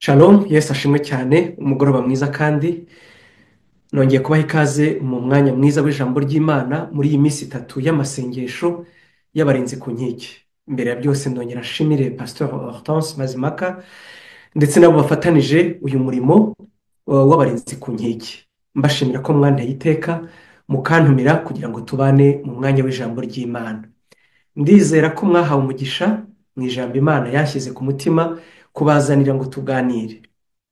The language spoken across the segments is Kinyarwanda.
Shalom, Yesu ashimwe cyane, umugoroba mwiza kandi nongeye kubaha ikaze mu mwanya mwiza w'ijambo ry'Imana muri iyi minsi itatu y'amasengesho y'abarinzi ku nkike. Mbere ya byose ndongera nshimire Pastor Hortense Mazimaka ndetse nabo bafatanije uyu murimo w'abarinzi ku nkike. Mbashimira ko mwanteye iteka mukantumira kugira ngo tubane mu mwanya w'ijambo ry'Imana. Ndizera ko mwahawe umugisha mu ijambo Imana yashyize ku mutima kubazanira ngo tuganire,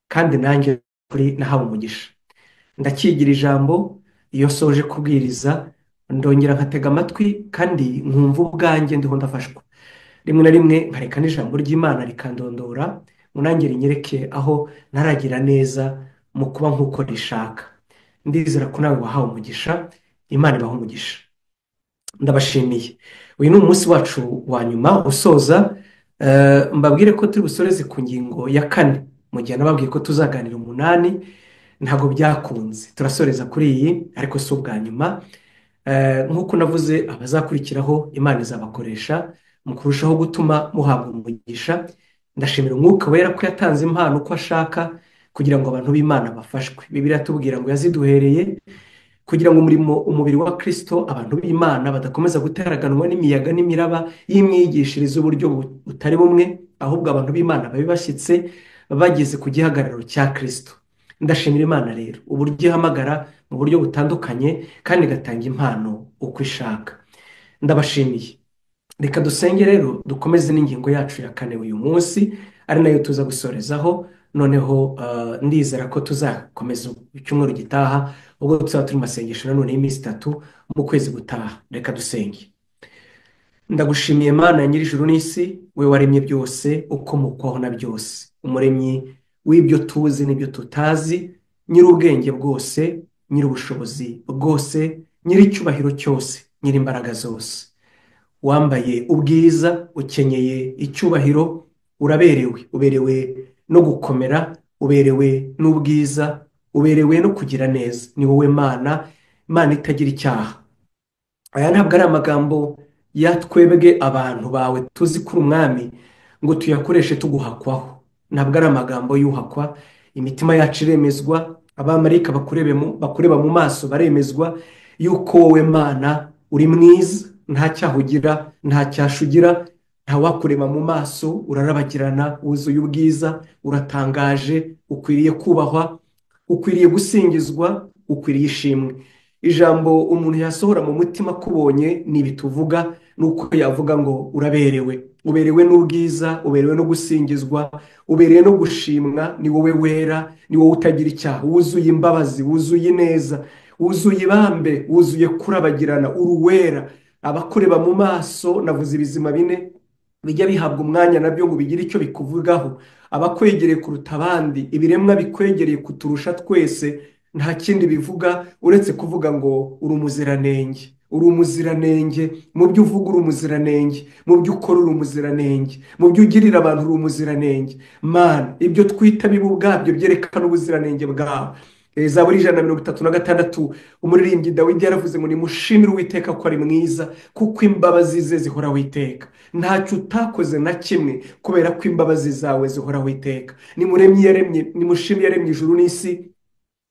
kandi nanjye kuri nahawe umugisha. Ndakigira ijambo iyo nsoje kubwiriza ndongera nkatega amatwi kandi nkumva ubwanjye ndiho ndafashwa. Rimwe na rimwe nkareka n'ijambo ry'Imana rikandondora ngo nanjye rinyereke aho ntaragira neza mu kuba nk'uko rishaka. Ndizera ko nawe wahawe umugisha, Imana ibaha umugisha. Ndabashimiye. Uyu ni umunsi wacu wa nyuma usoza. Mbabwire ko turi busoreze ku ngingo ya kane. Mu gihe nababwiye ko tuzaganira 8, ntabwo byakunze. Turasoreza kuri iyi, ariko si ubwa nyuma. Nk'uko navuze, abazakurikiraho Imana izabakoresha mu kurushaho gutuma muhabwa umugisha. Ndashimira Umwuka Wera ko yatanze impano uko ashaka kugira ngo abantu b'Imana bafashwe. Bibiliya itubwira ngo yaziduhereye kugira ngo umurimo umubiri wa Kristo, abantu b'Imana badakomeza guteraganwa n'imiyaga n'imiraba y'imyigishirize uburyo butari bumwe, ahubwo abantu b'Imana babe bashyitse bageze ku gihagararo cya Kristo. Ndashimira Imana rero uburyo ihamagara mu buryo butandukanye kandi igatanga impano uko ishaka. Ndabashimiye. Reka dusenge rero dukomeze n'ingingo yacu ya kane uyu munsi, ari nayo tuza gusorezaho. Noneho ndizera ko tuzakomeza icyumweru gitaha, ubwo tuzaba turi mu masengesho nanone y'iminsi itatu mu kwezi gutaha. Reka dusenge. Ndagushimiye Mana nyir'ijuru n'isi, we waremye byose, ukomokwaho na byose, umuremyi w'ibyo tuzi n'ibyo tutazi, nyir'ubwenge bwose, nyir'ubushobozi bwose, nyir'icyubahiro cyose, nyir'imbaraga zose. Wambaye ubwiza, ukenyeye icyubahiro, uraberewe, uberewe no gukomera, uberewe n'ubwiza, uberewe no kugira neza. Ni wowe Mana, Mana itagira icyaha. Aya ntabwo ari amagambo ya twebwe abantu bawe tuzi kuri umwami ngo tuyakoreshe tuguhakwaho. Ntabwo ari amagambo y'uhakwa. Imitima yacu iremezwa, abamarayika bakureba mu maso baremezwa yuko wowe Mana uri mwiza, nta cyaha ugira, nta cyasha ugira, nta wakureba mu maso, urarabagirana, wuzuye ubwiza, uratangaje, ukwiriye kubahwa, ukwiriye gusingizwa, ukwiriye ishimwe. Ijambo umuntu yasohora mu mutima akubonye ni ibi tuvuga, nuko yavuga ngo uraberewe, uberewe n'ubwiza, uberewe no gusingizwa, uberewe no gushimwa. Ni wowe wera, ni wowe utagira icyaha, wuzuye imbabazi, wuzuye ineza, wuzuye ibambe, wuzuye kurabagirana, uri uwera. Abakureba mu maso, navuze ibizima bine bijya bihabwa umwanya nabyo ngo bigire icyo bikuvugaho. Abakwegereye kuruta abandi, ibiremwa bikwegereye kuturusha twese, nta kindi bivuga uretse kuvuga ngo uri umuziranenge. Uri umuziranenge mu byo uvuga, uri umuziranenge mu byo ukora, uri umuziranenge mu byo ugirira abantu, uri umuziranenge. Mana, ibyo twita biba ubwabyo byerekana ubuziranenge bwawe. Zaburi 136, umuririmbyi Dawidi yaravuze ngo nimushimire Uwiteka ko ari mwiza, kuko imbabazi ze zihoraho iteka. Ntacyo utakoze na kimwe kubera ko imbabazi zawe zihoraho iteka. Nimuremye yaremye, nimushimire yaremye ijuru n'isi,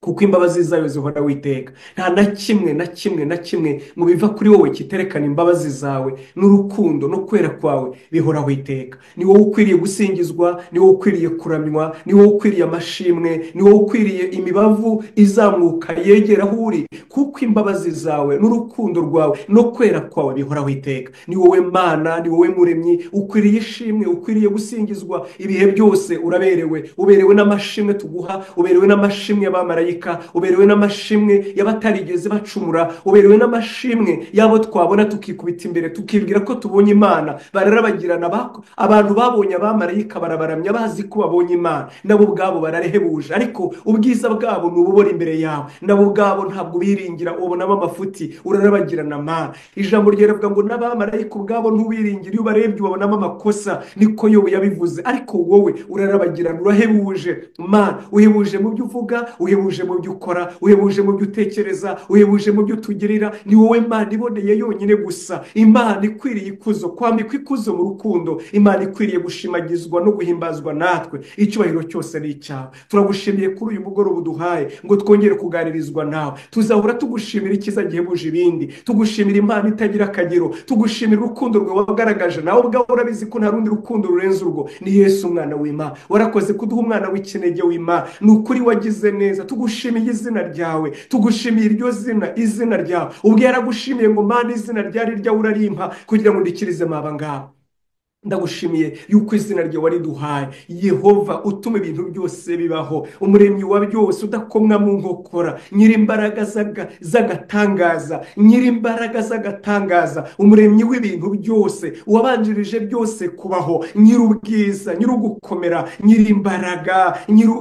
kuko imbabazi zayo zihoraho iteka. Nta na kimwe na kimwe na kimwe mu biva kuri wowe kiterekana imbabazi zawe n'urukundo no kwera kwawe bihoraho iteka. Ni wowe ukwiriye gusingizwa, ni wowe ukwiriye kuramywa, ni wowe ukwiriye amashimwe, ni wowe ukwiriye imibavu izamuka yegera aho uri, kuko imbabazi zawe n'urukundo rwawe no kwera kwawe bihoraho iteka. Ni wowe Mana, ni wowe muremyi, ukwiriye ishimwe, ukwiriye gusingizwa ibihe byose. Uraberewe, uberewe n'amashimwe tuguha, uberewe n'amashimwe y'abamarayika, uberewe n'amashimwe y'abatarigeze bacumura, uberewe n'amashimwe y'abo twabona tukikubita imbere tukibwira ko tubonye Imana. Bararabagirana, abantu babonye abamarayika barabaramya bazi ko babonye Imana, nabo ubwabo bararehebuje, ariko ubwiza bwabo ni ububora imbere yawe. Nabo ubwabo ntabwo biringira, ubonamo amafuti, urarabagirana Mana. Ijambo ryeravuga ngo n'abamarayika ubwabo ntubiringira, iyo ubarebye ubabonamo amakosa, niko Yobu yabivuze. Ariko wowe urarabagirana, urahebuje Mana, uhebuje mu byo uvuga, uhebuje Uhebuje mu byo ukora, uhebuje mu byo utekereza, uhebuje mu byo utugirira. Ni wowe Mana iboneye yonyine gusa, Imana ikwiriye ikuzo, kwambikwa ikuzo mu rukundo, Imana ikwiriye gushimagizwa no guhimbazwa natwe. Icyubahiro cyose ni icyawe. Turagushimiye kuri uyu mugoroba uduhaye ngo twongere kuganirizwa nawe. Tuzahora tugushimira icyiza gihebuje ibindi, tugushimira Imana itagira akagero, tugushimira urukundo rwawe wagaragaje. Nawe ubwawe urabizi ko nta rundi rukundo rurenze urwo. Ni Yesu umwana w'Imana. Warakoze kuduha umwana w'ikinege w'Imana. Ni ukuri wagize neza. Tugushimiye izina ryawe, tugushimiye iryo zina, izina ryawe. Ubwo yaragushimiye ngo Mana izina ryari ryawe urarimpa kugira ngo ndikirize aba ngaba. Ndagushimiye yuko izina ryawe wariduhaye, Yehova utuma ibintu byose bibaho, umuremyi wa byose, udakomwa mu nkokora, nyir'imbaraga z'agatangaza, nyir'imbaraga z'agatangaza, umuremyi w'ibintu byose, wabanjirije byose kubaho, nyir'ubwiza, nyir'ugukomera, nyir'imbaraga,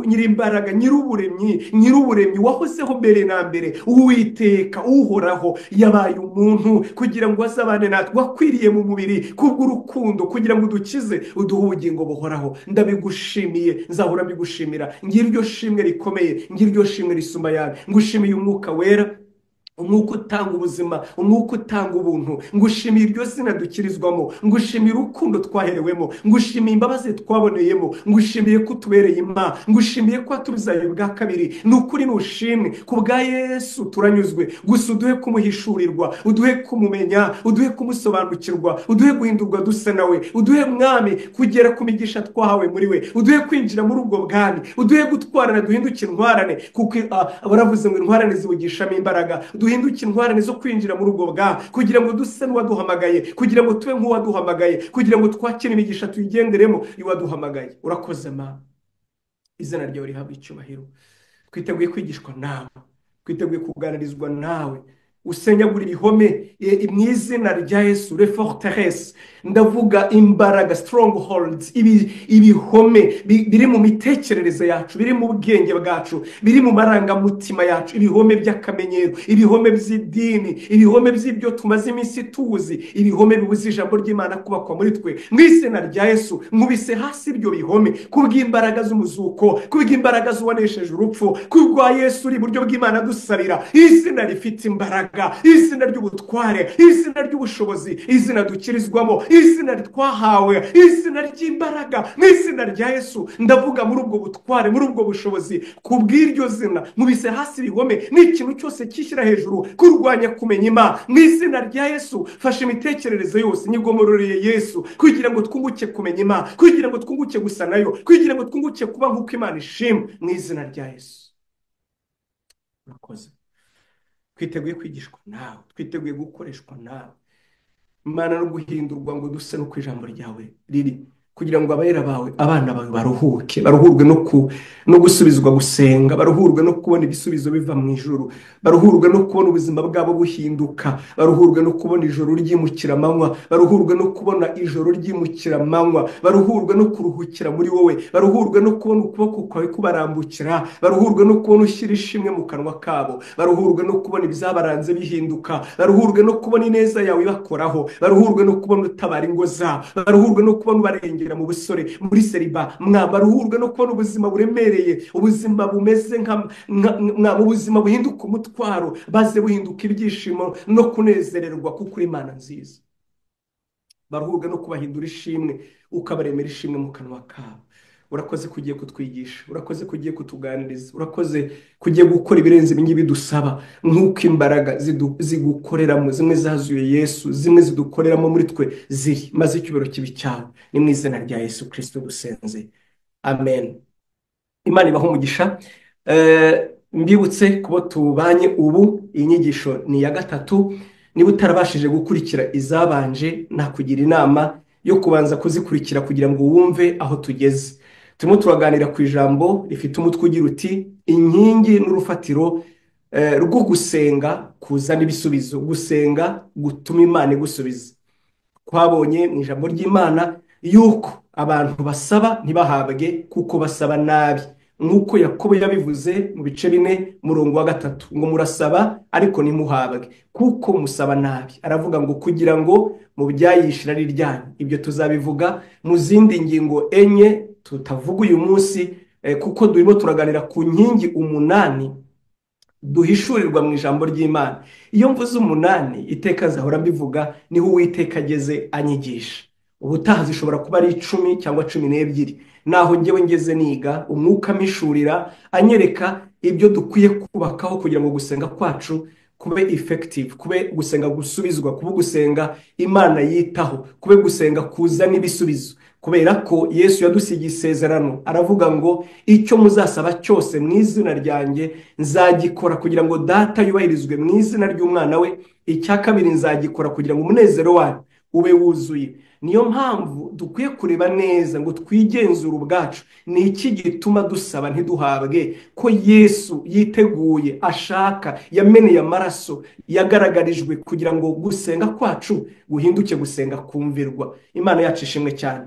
nyir'imbaraga, nyir'uburemyi, nyir'uburemyi wahozeho mbere na mbere, Uwiteka uhoraho yabaye umuntu kugira ngo azabane natwe, wakwiriye mu mubiri kubw'urukundo kugira ngo udukize, uduhe ubugingo buhoraho. Ndabigushimiye, nzahora mbigushimira. Ngiryo shimwe rikomeye, ngiryo shimwe risumba yawe. Ngushimiye umwuka wera, umwuka utanga ubuzima, umwuka utanga ubuntu. Ngushimiye iryo zina dukirizwamo, ngushimiye urukundo twaherewemo, ngushimiye imbabazi twaboneyemo, ngushimiye ko utubereye Imana, ngushimiye ko watubizaye bwa kabiri. Ni ukuri nushimwe ku bwa Yesu turanyuzwe. Gusa uduhe kumuhishurirwa, uduhe kumumenya, uduhe kumusobanukirwa, uduhe guhindurwa dusa nawe, uduhe Mwami kugera ku migisha twahawe muri we, uduhe kwinjira muri ubwo bwami, uduhe gutwarana, duhinduke intwarane, kuko baravuze ngo intwarane ziwugishamo imbaraga. Duhinduke intwarane zo kwinjira muri ubwo bwami, kugira ngo duse n'uwaduhamagaye, kugira ngo tube nk'uwaduhamagaye, kugira ngo twakire imigisha tuyigenderemo iwaduhamagaye. Urakoze Mana, izina ryawe rihabwe icyubahiro. Twiteguye kwigishwa nawe, twiteguye kuganirizwa nawe. Usenyagura ibihome mu izina rya Yesu. Le forteresse, ndavuga imbaraga, strongholds, ibihome biri mu mitekerereze yacu, biri mu bwenge bwacu, biri mu marangamutima yacu, ibihome by'akamenyero, ibihome by'idini, ibihome by'ibyo tumaze iminsi tuzi, ibihome bibuza ijambo ry'Imana kubakwa muri twe. Mu izina rya Yesu nkubise hasi ibyo bihome kubw'imbaraga z'umuzuko, kubw'imbaraga z'uwanesheje urupfu, kubwa Yesu uri iburyo bw'Imana dusabira. Izina rifite imbaraga, izina ry'ubutware, izina ry'ubushobozi, izina dukirizwamo, izina twahawe, izina ry'imbaraga. Mu izina rya Yesu ndavuga muri ubwo butware, muri ubwo bushobozi, kubw'iryo zina nkubise hasi ibihome n'ikintu cyose kishyira hejuru kurwanya kumenya Imana. Mu izina rya Yesu fasha imitekerereze yose nyigomororeye Yesu, kugira ngo twunguke kumenya Imana, kugira ngo twunguke gusa nayo, kugira ngo twunguke kuba nk'uko Imana ishima. Mu izina rya Yesu urakoze. Twiteguye kwigishwa nawe, twiteguye gukoreshwa nawe Imana, no guhindurwa ngo duse n'uko ijambo ryawe riri, kugira ngo abera bawe, abana bawe baruhuke, baruhurwe no gusubizwa gusenga, baruhurwe no kubona ibisubizo biva mu ijuru, baruhurwe no kubona ubuzima bwabo buhinduka, baruhurwe no kubona ijoro ryimukira amanywa, baruhurwe no kubona ijoro ryimukira amanywa, baruhurwe no kuruhukira muri wowe, baruhurwe no kubona ukuboko kwawe kubarambukira, baruhurwe no kubona ushyira ishimwe mu kanwa kabo, baruhurwe no kubona ibyabaranze bihinduka, baruhurwe no kubona ineza yawe ibakoraho, baruhurwe no kubona utabara ingo zabo, baruhurwe no kubona ubarengera mu busore, muri seriba, baruhurwe no kubona ubuzima buremereye, ubuzima bumeze nka ubuzima buhinduka umutwaro, baze buhinduka ibyishimo no kunezererwa kuko uri Imana nziza. Baruhurwe no kubahindura ishimwe, ukabaremera ishimwe mu kanwa kabo. Urakoze kugiye kutwigisha, urakoze kugiye kutuganiriza, urakoze kugiye gukora ibirenze ibingibi dusaba, nk'uko imbaraga zigukoreramo, zimwe zazuye Yesu, zimwe zidukoreramo muri twe ziri, maze icyubahiro kibe cyawe. Ni mu izina rya Yesu Kristo dusenze, amen. Imana ibahe umugisha. Mbibutse kubo tubanye ubu, iyi nyigisho ni iya gatatu. Niba utarabashije gukurikira izabanje, nakugira inama yo kubanza kuzikurikira kugira ngo wumve aho tugeze. Turimo turaganira ku ijambo rifite umutwe ugira uti inkingi n'urufatiro rwo gusenga kuzana ibisubizo, gusenga gutuma Imana igusubiza. Twabonye mu ijambo ry'Imana yuko abantu basaba ntibahabwe kuko basaba nabi, nk'uko Yakobo yabivuze mu bice 4 murongo wa 3, ngo murasaba ariko ntimuhabwe kuko musaba nabi. Aravuga ngo kugira ngo mubyayishe irari ryanyu. Ibyo tuzabivuga mu zindi ngingo 4 tutavuga uyu munsi, kuko turimo turaganira ku nkingi 8 Duhishurirwa mu ijambo ry'Imana. Iyo mvuze 8, iteka nzahora mbivuga, niho Uwiteka ageze anyigisha. Ubutaha zishobora kuba ari 10 cyangwa 12. Naho njyewe ngeze niga, umwuka amishurira anyereka ibyo dukwiye kubakaho kugira ngo gusenga kwacu kube effective, kube gusenga gusubizwa, kube gusenga Imana yitaho, kube gusenga kuzana ibisubizo. Kubera ko Yesu yadusigiye isezerano, aravuga ngo icyo muzasaba cyose mu izina ryanjye nzagikora kugira ngo Data yubahirizwe mu izina ry'umwana we. Icya kabiri, nzagikora kugira ngo umunezero wanyu ube wuzuye. Niyo mpamvu dukwiye kureba neza ngo twigenzure ubwacu. Ni iki gituma dusaba ntiduhabwe? Ko Yesu yiteguye, ashaka, yameneye amaraso, yagaragarijwe kugira ngo gusenga kwacu guhinduke gusenga kumvirwa. Imana yacu ishimwe cyane.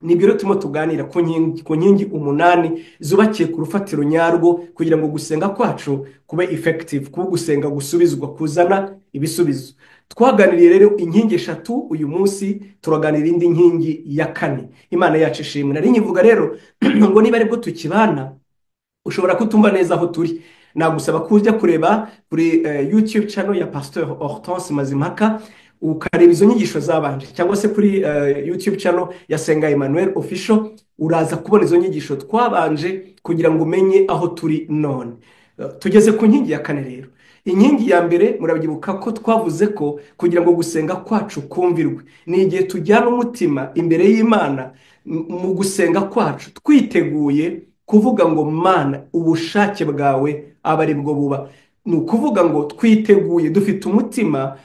Nibyo rero turimo tuganira ku nkingi 8 zubakiye ku rufatiro nyarwo kugira ngo gusenga kwacu kube effective, kube gusenga gusubizwa, kuzana ibisubizo. Twaganiriye rero inkingi 3, uyu munsi turaganira indi nkingi ya 4. Imana yacu ishimwe. Nari nkivuga rero ngo niba aribwo tukibana ushobora kutumva neza aho turi, nagusaba kujya kureba kuri YouTube channel ya Pasteur Hortense Mazimpaka, ukareba izo nyigisho zabanje, cyangwa se kuri YouTube channel ya Senga Emmanuel Official, uraza kubona izo nyigisho twabanje kugira ngo umenye aho turi none. Tugeze ku nkingi ya 4 rero. Inkingi ya mbere murabyibuka ko twavuze ko kugira ngo gusenga kwacu kumvirwe ni igihe tujyana umutima imbere y'Imana mu gusenga kwacu, twiteguye kuvuga ngo Mana, ubushake bwawe aba ari bwo buba. Ni ukuvuga ngo twiteguye, dufite umutima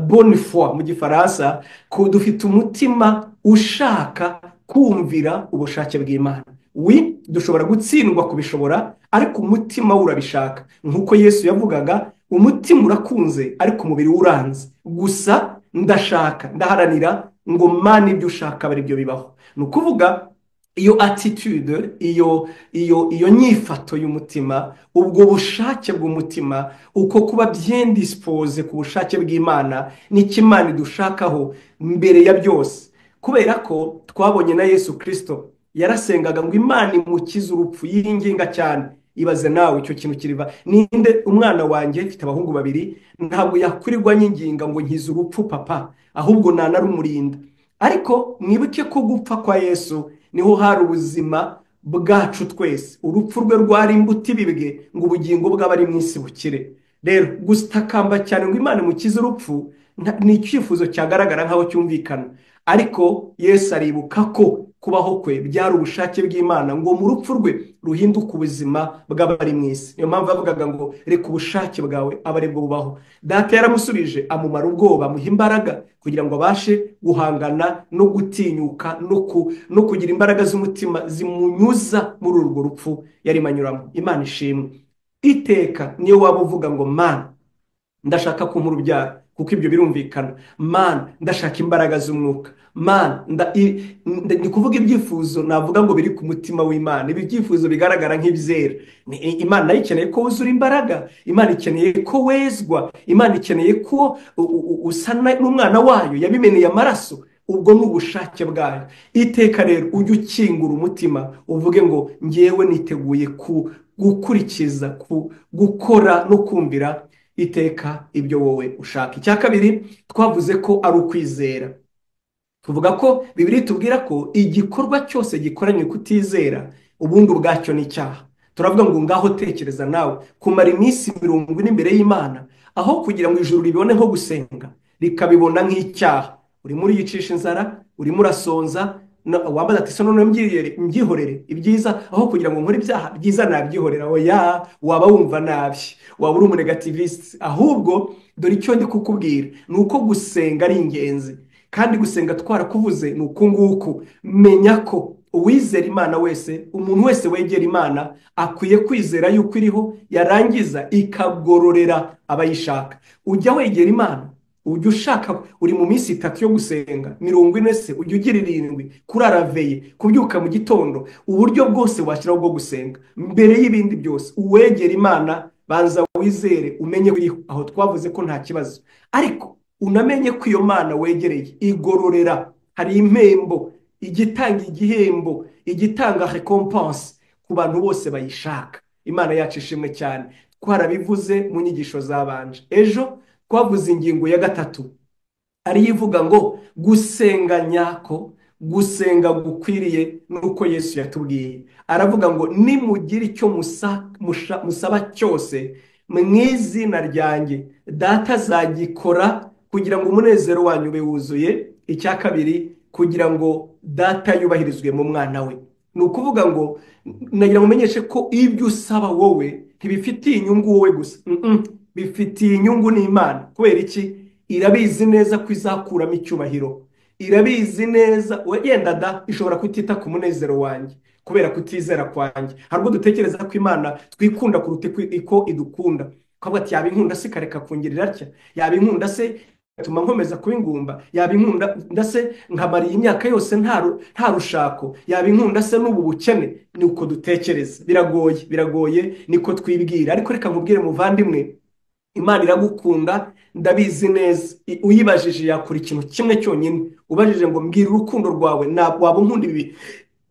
bonne foi mu gifaransa, ko dufite umutima ushaka kumvira ubushake bw'Imana. Wi dushobora gutsindwa kubishobora, ariko umutima urabishaka. Nkuko Yesu yavugaga, umutima urakunze ariko umubiri uranze. Gusa ndashaka, ndaharanira ngo Mana ibyo ushaka bari byo bibaho. Ni ukuvuga iyo attitude, iyo nyifato y'umutima, ubwo bushake bw'umutima, uko kuba bien disposé ku bushake bw'Imana, n'icyo Imana idushakaho mbere ya byose. Kubera ko twabonye na Yesu Kristo yarasengaga ngo Imana imukize urupfu, yinginga cyane. Ibaze nawe icyo kintu kiriva. Ninde umwana wanjye, mfite abahungu 2, ntabwo yakwirirwa nyinginga ngo nkize urupfu papa, ahubwo nanarumurinda. Ariko mwibuke ko gupfa kwa Yesu niho hari ubuzima bwacu twese. Urupfu rwe rwari imbuto ibibwe ngo ubugingo bw'abari mu isi bukire. Rero gutakamba cyane ngo Imana imukize urupfu ni icyifuzo cyagaragara nkaho cyumvikana, ariko Yesu aribuka ko kubaho kwe byari ubushake bw'Imana ngo mu rupfu rwe ruhinduke ubuzima bw'abari mu isi. Niyo mpamvu yavugaga ngo reka ubushake bwawe abe ari bwo bubaho. Data yaramusubije, amumara ubwoba, amuha imbaraga kugira ngo abashe guhangana no gutinyuka no kugira imbaraga z'umutima zimunyuza muri urwo rupfu yarimo anyuramo. Imana ishimwe. Iteka niyo waba uvuga ngo Mana ndashaka kumpa urubyaro, kuko ibyo birumvikana. Mana ndashaka imbaraga z'umwuka. Mana ni kuvuga ibyifuzo navuga ngo biri ku mutima w'Imana, ibi byifuzo bigaragara nk'ibyera. Imana ikeneye ko wuzura imbaraga, Imana ikeneye ko wezwa, Imana ikeneye ko usa n'umwana wayo yabimeneye amaraso. Ubwo ni ubushake bwayo. Iteka rero ujye ukingura umutima uvuge ngo ngewe niteguye gukurikiza, gukora no kumvira iteka ibyo wowe ushaka. Icya kabiri twavuze ko ari ukwizera. Tuvuga ko Bibiliya itubwira ko igikorwa cyose gikoranywe kutizera ubundi ubwacyo ni icyaha. Turavuga ngo ngaho tekereza nawe kumara iminsi 40 imbere y'Imana, aho kugira ngo ijuru ribone nko gusenga rikabibona nk'icyaha. Urimo uriyicisha inzara, urimo urasonza, wambaza ati se none mbyihorere ibyiza, aho kugira ngo nkore ibyaha byiza nabyihorera. Oya, waba wumva nabi, waba uri umunegativiste. Ahubwo dore icyo ndi kukubwira ni uko gusenga ari ingenzi, kandi gusenga twarakuvuze ni uku nguku. Menya ko uwizera Imana wese, umuntu wese wegera Imana akwiye kwizera yuko iriho, yarangiza ikagororera abayishaka. Ujya wegera Imana, ujya ushaka, uri mu minsi 3 yo gusenga, 40 se ujya ugira 7, kurara veye, kubyuka mu gitondo, uburyo bwose washyiraho bwo gusenga. Mbere y'ibindi byose uwegera Imana banza wizere, umenye ko iriho. Aho twavuze ko nta kibazo, ariko unamenye ko iyo Mana wegereye igororera. Hari impembo, igitanga igihembo, igitanga recompense ku bantu bose bayishaka. Imana yacu ishimwe cyane. Twarabivuze mu nyigisho zabanje. Ejo twavuze ingingo ya gatatu, ariyo ivuga ngo gusenga nyako, gusenga gukwiriye nuko Yesu yatubwiye. Aravuga ngo nimugira icyo musaba cyose mu izina ryanjye, Data azagikora kugira ngo umunezero wanyu ube wuzuye. Icya kabiri, kugira ngo Data yubahirizwe mu mwana we. Ni ukuvuga ngo nagira ngo umenyeshe ko ibyo usaba wowe ntibifitiye inyungu wowe gusa, bifitiye inyungu n'Imana. Kubera iki? Irabizi neza ko izakuramo icyubahiro, irabizi neza. Wenda da ishobora kutita ku munezero wanjye kubera kutizera kwanjye. Hari ubwo dutekereza ko Imana twikunda kuruta uko idukunda, ukavuga ati yaba inkunda se ikareka kungirira atya, yaba inkunda se igatuma nkomeza kuba ingumba, yaba inkunda se nkamara iyi myaka yose nta rushako, yaba inkunda se n'ubu bukene. Ni uko dutekereza. Biragoye, biragoye, niko twibwira. Ariko reka nkubwire muvandimwe, Imana iragukunda, ndabizi neza. Uyibajije yakora ikintu kimwe cyonyine. Ubajije ngo mbwira urukundo rwawe, waba unkunda ibi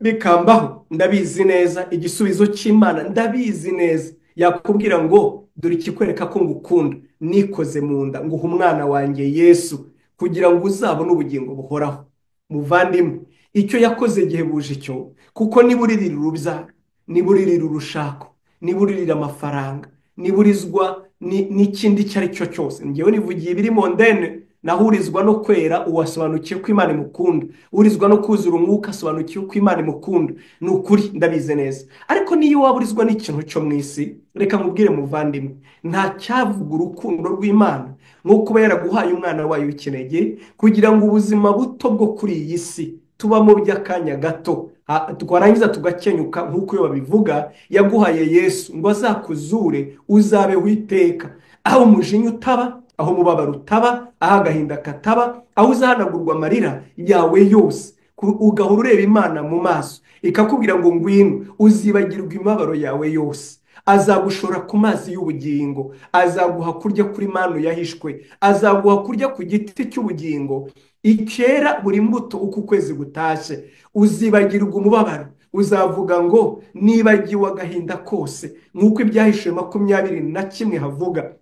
bikambaho, ndabizi neza. Igisubizo cy'Imana ndabizi neza, yakubwira ngo dore ikikwereka ko ngukunda, nikoze mu nda nguha umwana wanjye Yesu kugira ngo uzabone ubugingo buhoraho. Muvandimwe, icyo yakoze gihebuje icyo, kuko niba uririra urubyaro, niba uririra urushako, niba uririra amafaranga, niba urizwa n'ikindi icyo ari cyo cyose, ngewe nivugiye ibiri mu ndene, naho urizwa no kwera uwasobanukiwe ko Imana imukunda, urizwa no kuzura umwuka asobanukiwe ko Imana imukunda. Ni ukuri ndabizi neza. Ariko niyo waba urizwa n'ikintu cyo mu isi, reka nkubwire muvandimwe, nta cyavuga urukundo rw'Imana nko kuba yaraguhaye umwana wayo w'ikinege kugira ngo ubuzima buto bwo kuri iyi si tubamo by'akanya gato, twarangiza tugakenyuka nk'uko iyo babivuga. Yaguhaye Yesu ngo azakuzure uzabeho iteka, aho umujinya utaba, aho umubabaro utaba, aho agahinda kataba, aho uzahanagurwa amarira yawe yose, ugahora ureba Imana mu maso ikakubwira ngo ngwino, uzibagirwa imibabaro yawe yose. Azagushora ku mazi y'ubugingo, azaguha kurya kuri manu yahishwe, azaguha kurya ku giti cy'ubugingo icyera buri mbuto uko ukwezi gutashye. Uzibagirwa umubabaro, uzavuga ngo nibagiwe agahinda kose, nk'uko ibyahishuwe 21 havuga.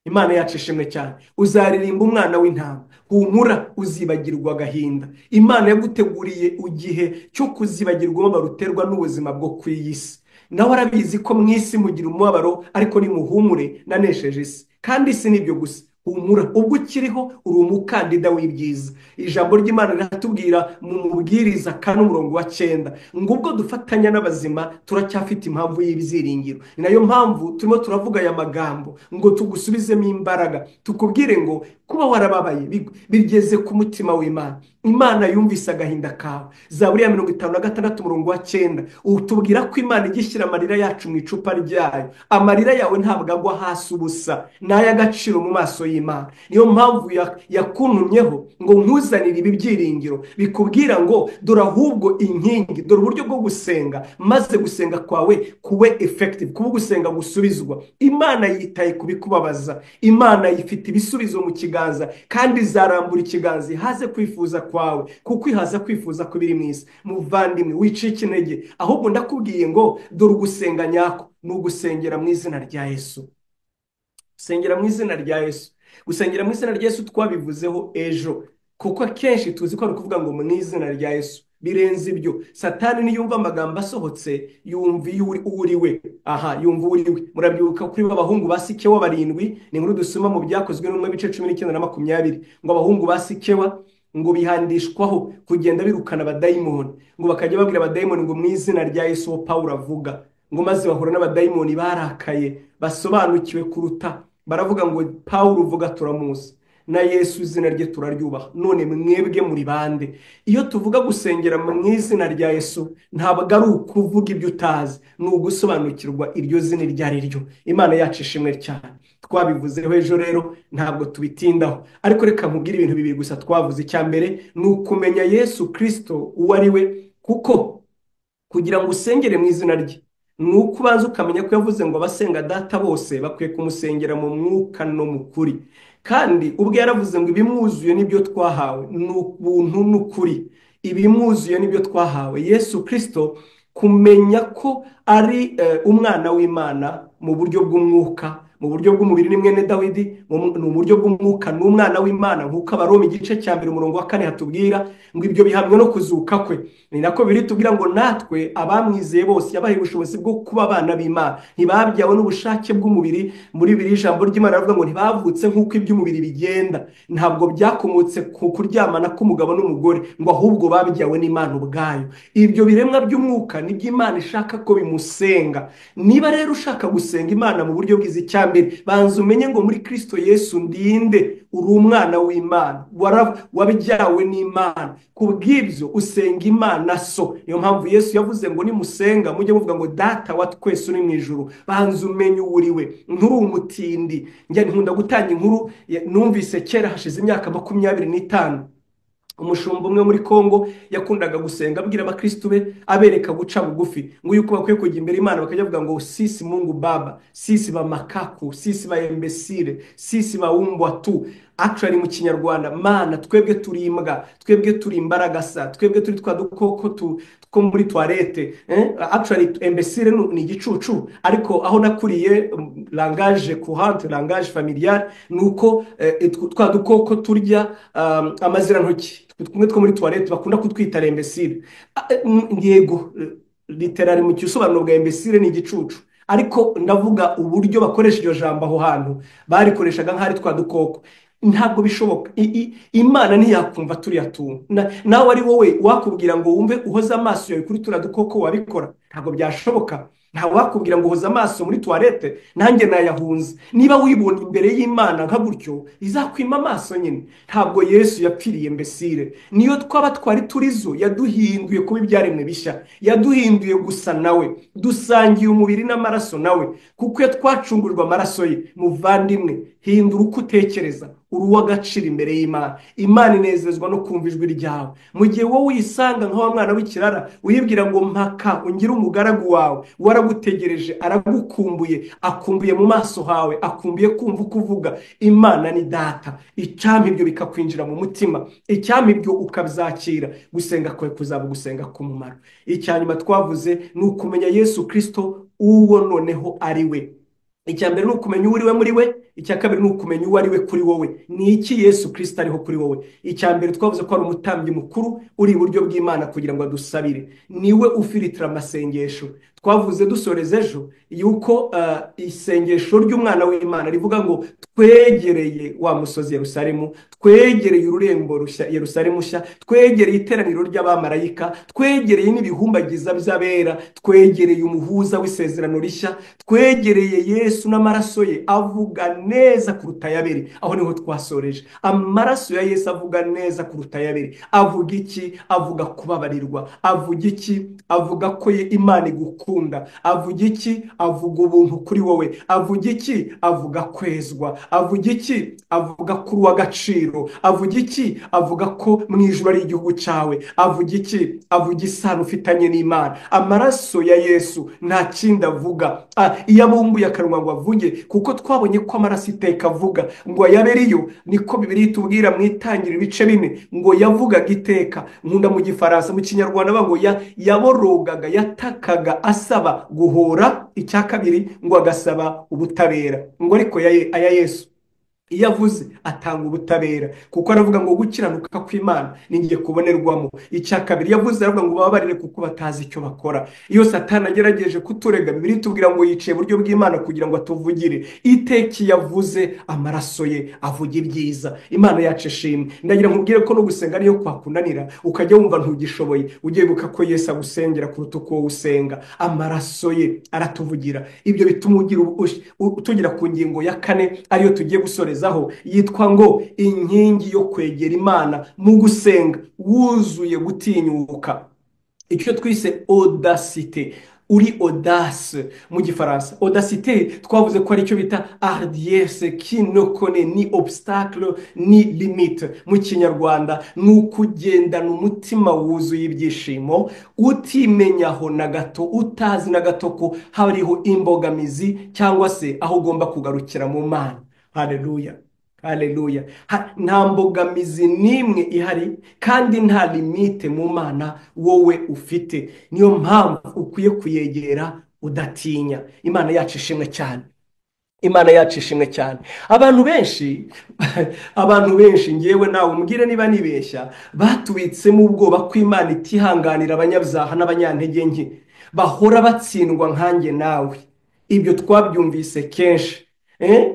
Imana yacu ishimwe cyane. Uzaririmba umwana w'intama, humura, uzibagirwa agahinda. Imana yaguteguriye igihe cyo kuzibagirwa umubabaro uterwa n'ubuzima bwo ku iyi si. Nawe arabizi ko mu isi mugira umubabaro, ariko nimuhumure, nanesheje isi. Kandi si n'ibyo gusa, humura, ubwo ukiriho uri umukandida w'ibyiza. Ijambo ry'Imana riratubwira mu Mubwiriza 4 umurongo wa 9 ngo ubwo dufatanya n'abazima turacyafite impamvu y'ibyiringiro. Ni nayo mpamvu turimo turavuga aya magambo ngo tugusubizemo imbaraga, tukubwire ngo kuba warababaye bigeze ku mutima w'Imana. Imana yumvise agahinda kawe. Zaburi ya 56 umurongo wa 9 utubwira ko Imana igishyira amarira yacu mu icupa ryayo. Amarira yawe ntabwo agwa hasi ubusa, ni ay'agaciro mu maso y'Imana. Niyo mpamvu yakuntumyeho ngo nkuzanire ibi byiringiro bikubwira ngo dore ahubwo inkingi, dore uburyo bwo gusenga, maze gusenga kwawe kube effective, kuba gusenga gusubizwa. Imana yitaye kubikubabaza, Imana ifite ibisubizo mu kiganza, kandi izarambura ikiganza ihaze kwifuza kwawe, kuko ihaza kwifuza ko biri mu isi. Muvandimwe, wicike intege, ahubwo ndakubwiye ngo dore ugusenga nyako ni ugusengera mu izina rya Yesu. Gusengera mu izina rya Yesu, gusengera mu izina rya Yesu twabivuzeho ejo, kuko akenshi tuzi ko ari ukuvuga ngo mu izina rya Yesu. Birenze ibyo, Satani niyumva amagambo asohotse yumva iyo uri we. Aha, yumva uri we. Murabyibuka kuri abahungu ba Sikewa 7, ni inkuru dusoma mu Byakozwe n'umwe bice 19 na 20, ngo abahungu ba Sikewa ngo bihandishwaho kugenda birukana abadayimoni, ngo bakajya babwira abadayimoni ngo mu izina rya Yesu uwo Pawulo avuga, ngo maze bahura n'abadayimoni barakaye basobanukiwe kuruta, baravuga ngo Pawulo uvuga turamuzi, na Yesu izina rye turaryubaha, none mwebwe muri bande? Iyo tuvuga gusengera mu izina rya Yesu ntabwo ari ukuvuga ibyo utazi, ni ugusobanukirwa iryo zina iryo ari ryo. Imana yacu ishimwe cyane. Twabivuzeho ejo rero ntabwo tubitindaho, ariko reka nkubwire ibintu bibiri gusa twavuze. Icya mbere ni ukumenya Yesu Kristo uwo ari we, kuko kugira ngo usengere mu izina rye ni uko ubanza ukamenya ko yavuze ngo abasenga Data bose bakwiye kumusengera mu mwuka no mu kuri. Kandi ubwo yaravuze ngo ibimwuzuye nibyo twahawe, ni ubuntu n'ukuri. Ibimwuzuye nibyo twahawe. Yesu Kristo Kumenya ko ari umwana w'Imana mu buryo bw'umwuka, mu buryo bw'umubiri ni mwene Dawidi, mu buryo bw'umwuka ni umwana w'Imana, nk'uko Abaroma igice cya 1 umurongo wa 4 hatubwira ngo ibyo bihamwe no kuzuka kwe. Ni nako biri tubwira ngo natwe abamwizeye bose yabahaye ubushobozi bwo kuba abana b'Imana, ntibabyawe n'ubushake bw'umubiri. Muri biri ijambo ry'Imana rivuga ngo ntibavutse nk'uko iby'umubiri bigenda, ntabwo byakomotse ku kuryamana k'umugabo n'umugore, ngo ahubwo babyawe n'Imana ubwayo. Ibyo biremwa by'umwuka nibyo Imana ishaka ko bimusenga. Niba rero ushaka gusenga Imana mu buryo bwiza, icya mbere banza umenye ngo muri Kristo Yesu ndinde, uri umwana w'Imana, wabyawe n'Imana. Kubw'ibyo usenga Imana so. Niyo mpamvu Yesu yavuze ngo nimusenga mujye muvuga ngo data wa twese uri mu ijuru. Banza umenye uwo uri we, nturi umutindi. Njya nkunda gutanga inkuru numvise kera hashize imyaka 25. Umushumba umwe muri Kongo yakundaga gusenga abwira abakristu be, abereka guca bugufi, ngo yuko bakwiye kujya imbere Imana bakajya bavuga ngo sisi Mungu Baba, sisi ba makaku, sisi ba imbesire, sisi ba umbwa tu. Actually mu Kinyarwanda, Mana twebwe turi imbwa, twebwe turi imbaragasa, twebwe turi twa dukoko two muri toilette. Actually imbesire ni igicucu, ariko aho nakuriye langage courante, langage familial, nuko twa dukoko turya amazirantoki tumwe two muri toilette bakunda kutwita imbesire. Yego literally mu gisobanuro bwa imbesire ni igicucu, ariko ndavuga uburyo bakoresha iryo jambo aho hantu barikoreshaga nk'ari twa dukoko. Ntabwo bishoboka. Imana ntiyakumva turiya tuntu. Nawe ari wowe wakubwira ngo wumve uhoze amaso yawe kuri turiya dukoko wabikora, ntabwo byashoboka. Ntawe wakubwira ngo uhoze amaso muri toilette, nanjye nayahunze. Niba wibona imbere y'Imana nka gutyo, izakwima amaso nyine. Ntabwo Yesu yapfiriye imbesire. Niyo twaba twari turizo, yaduhinduye kuba ibyaremwe bishya, yaduhinduye gusa nawe, dusangiye umubiri n'amaraso nawe, kuko iyo twacungurwa amaraso ye. Muvandimwe, hindura uko utekereza, uri uw'agaciro imbere y'Imana. Imana inezezwa no kumva ijwi ryawe. Mu gihe wowe uyisanga nka wa mwana w'ikirara, uyibwira ngo mpaka ungire umugaragu wawe, waragutegereje, aragukumbuye, akumbuye mu maso hawe, akumbuye kumva uko uvuga. Imana ni data. Icyampa ibyo bikakwinjira mu mutima, icyampa ibyo ukabyakira, gusenga kwawe kuzaba gusenga k'umumaro. Icya nyuma twavuze ni ukumenya Yesu Kristo uwo noneho ari we. Icya mbere ni ukumenya uwo uri we muri we, icya kabiri ni ukumenya uwo ari we kuri wowe. Ni iki Yesu Kristo ariho kuri wowe? Icya mbere twavuze ko ari umutambyi mukuru uri iburyo bw'Imana kugira ngo adusabire, niwe ufiritira amasengesho. Twavuze dusoreza ejo yuko isengesho ry'umwana w'Imana rivuga ngo twegereye wa musozi Yerusalemu, twegereye ururembo rushya Yerusalemu nshya, twegereye iteraniro ry'abamarayika, twegereye n'ibihumbagiza by'abera, twegereye umuhuza w'isezerano rishya, twegereye Yesu n'amaraso ye avuga neza kuruta ay'Abeli. Aho niho twasoreje. Amaraso ya Yesu avuga neza kuruta ay'Abeli. Avuga iki? Avuga kubabarirwa. Avuga iki? Avuga ko Imana igukunda. Avuga iki? Avuga ubuntu kuri wowe. Avuga iki? Avuga kwezwa. Avuga iki? Avuga kuri uw'agaciro. Avuga iki? Avuga ko mu ijuru ari igihugu cyawe. Avuga iki? Avuga isano ufitanye n'Imana. Amaraso ya Yesu nta kindi avuga. Iyo abumbuye akanwa ngo avuge, kuko twabonye ko amaraso iteka avuga ngo ayaberiyo, niko Bibiliya itubwira mu Itangiriro ibice 4 ngo yavugaga iteka. Nkunda mu Gifaransa, mu Kinyarwanda bavuga ngo yaborogaga, yatakaga asaba guhora. Icya kabiri ngo agasaba ubutabera, ngo ariko aya Yesu iyo avuze atanga ubutabera, kuko aravuga ngo gukiranuka kw'Imana ningiye kubonerwamo. Icya kabiri yavuze aravuga ngo bababarire kuko batazi icyo bakora. Iyo Satani agerageje kuturega, Bibiliya itubwira ngo yicaye iburyo bw'Imana kugira ngo atuvugire. Iteka yavuze amaraso ye avuga ibyiza. Imana yacu ishimwe. Ndagira nkubwire ko no gusenga niyo kwakunanira, ukajya wumva ntugishoboye, ugiye wibuka ko Yesu agusengera kuruta uko usenga. Amaraso ye aratuvugira. Ibyo bituma tugira ku ngingo ya 4 ariyo tugiye gusoreza, yitwa ngo inkingi yo kwegera Imana mu gusenga wuzuye gutinyuka. Icyo twise audacité, uri audace mu Gifaransa. Audacité twavuze ko ari cyo bita hardiesse qui ne connaît ni obstacle ni limite. Mu Kinyarwanda ni ukugendana umutima wuzuye ibyishimo, utimenyaho na gato, utazi na gato ko hariho imbogamizi cyangwa se aho ugomba kugarukira mu Mana. Haleluya. Haleluya. Nta mbogamizi n'imwe ihari kandi nta limite mu Mana wowe ufite. Niyo mpamvu ukwiye kuyegera udatinya. Imana yacu ishimwe cyane. Imana yacu ishimwe cyane. Abantu benshi, abantu benshi, ngewe nawe umbwire niba nibeshya, batubitsemo ubwoba ko Imana itihanganira abanyabyaha n'abanyantege nke, bahora batsindwa nkanjye nawe. Ibyo twabyumvise kenshi.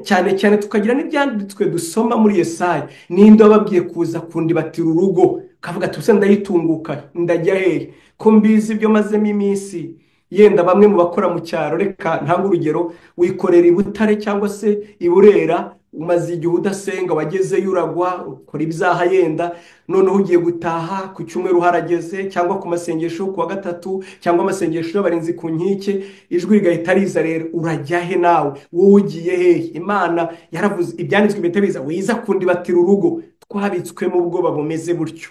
Cyane cyane tukagira n'ibyanditswe dusoma muri Yesaya. Ninde wababwiye kuza kundibatira urugo? Kavuga ati ubuse ndayitunguka, ndajya hehe? Ko mbizi ibyo mazemo iminsi. Yenda bamwe mu bakora mu cyaro, reka ntange urugero, wikorera i Butare cyangwa se i Burera, umaze igihe udasenga, wagezeyo uragwa, ukora ibyaha yenda, noneho ugiye gutaha ku cyumweru harageze, cyangwa ku masengesho ku wa gatatu, cyangwa amasengesho y'abarinzi ku nkike, ijwi rigahita riza. Rero urajya he nawe? Wowe ugiye hehe? Imana yaravuze, ibyanditswe bihita biza, wiza kundibatira urugo. Twabitswemo ubwoba bumeze butyo.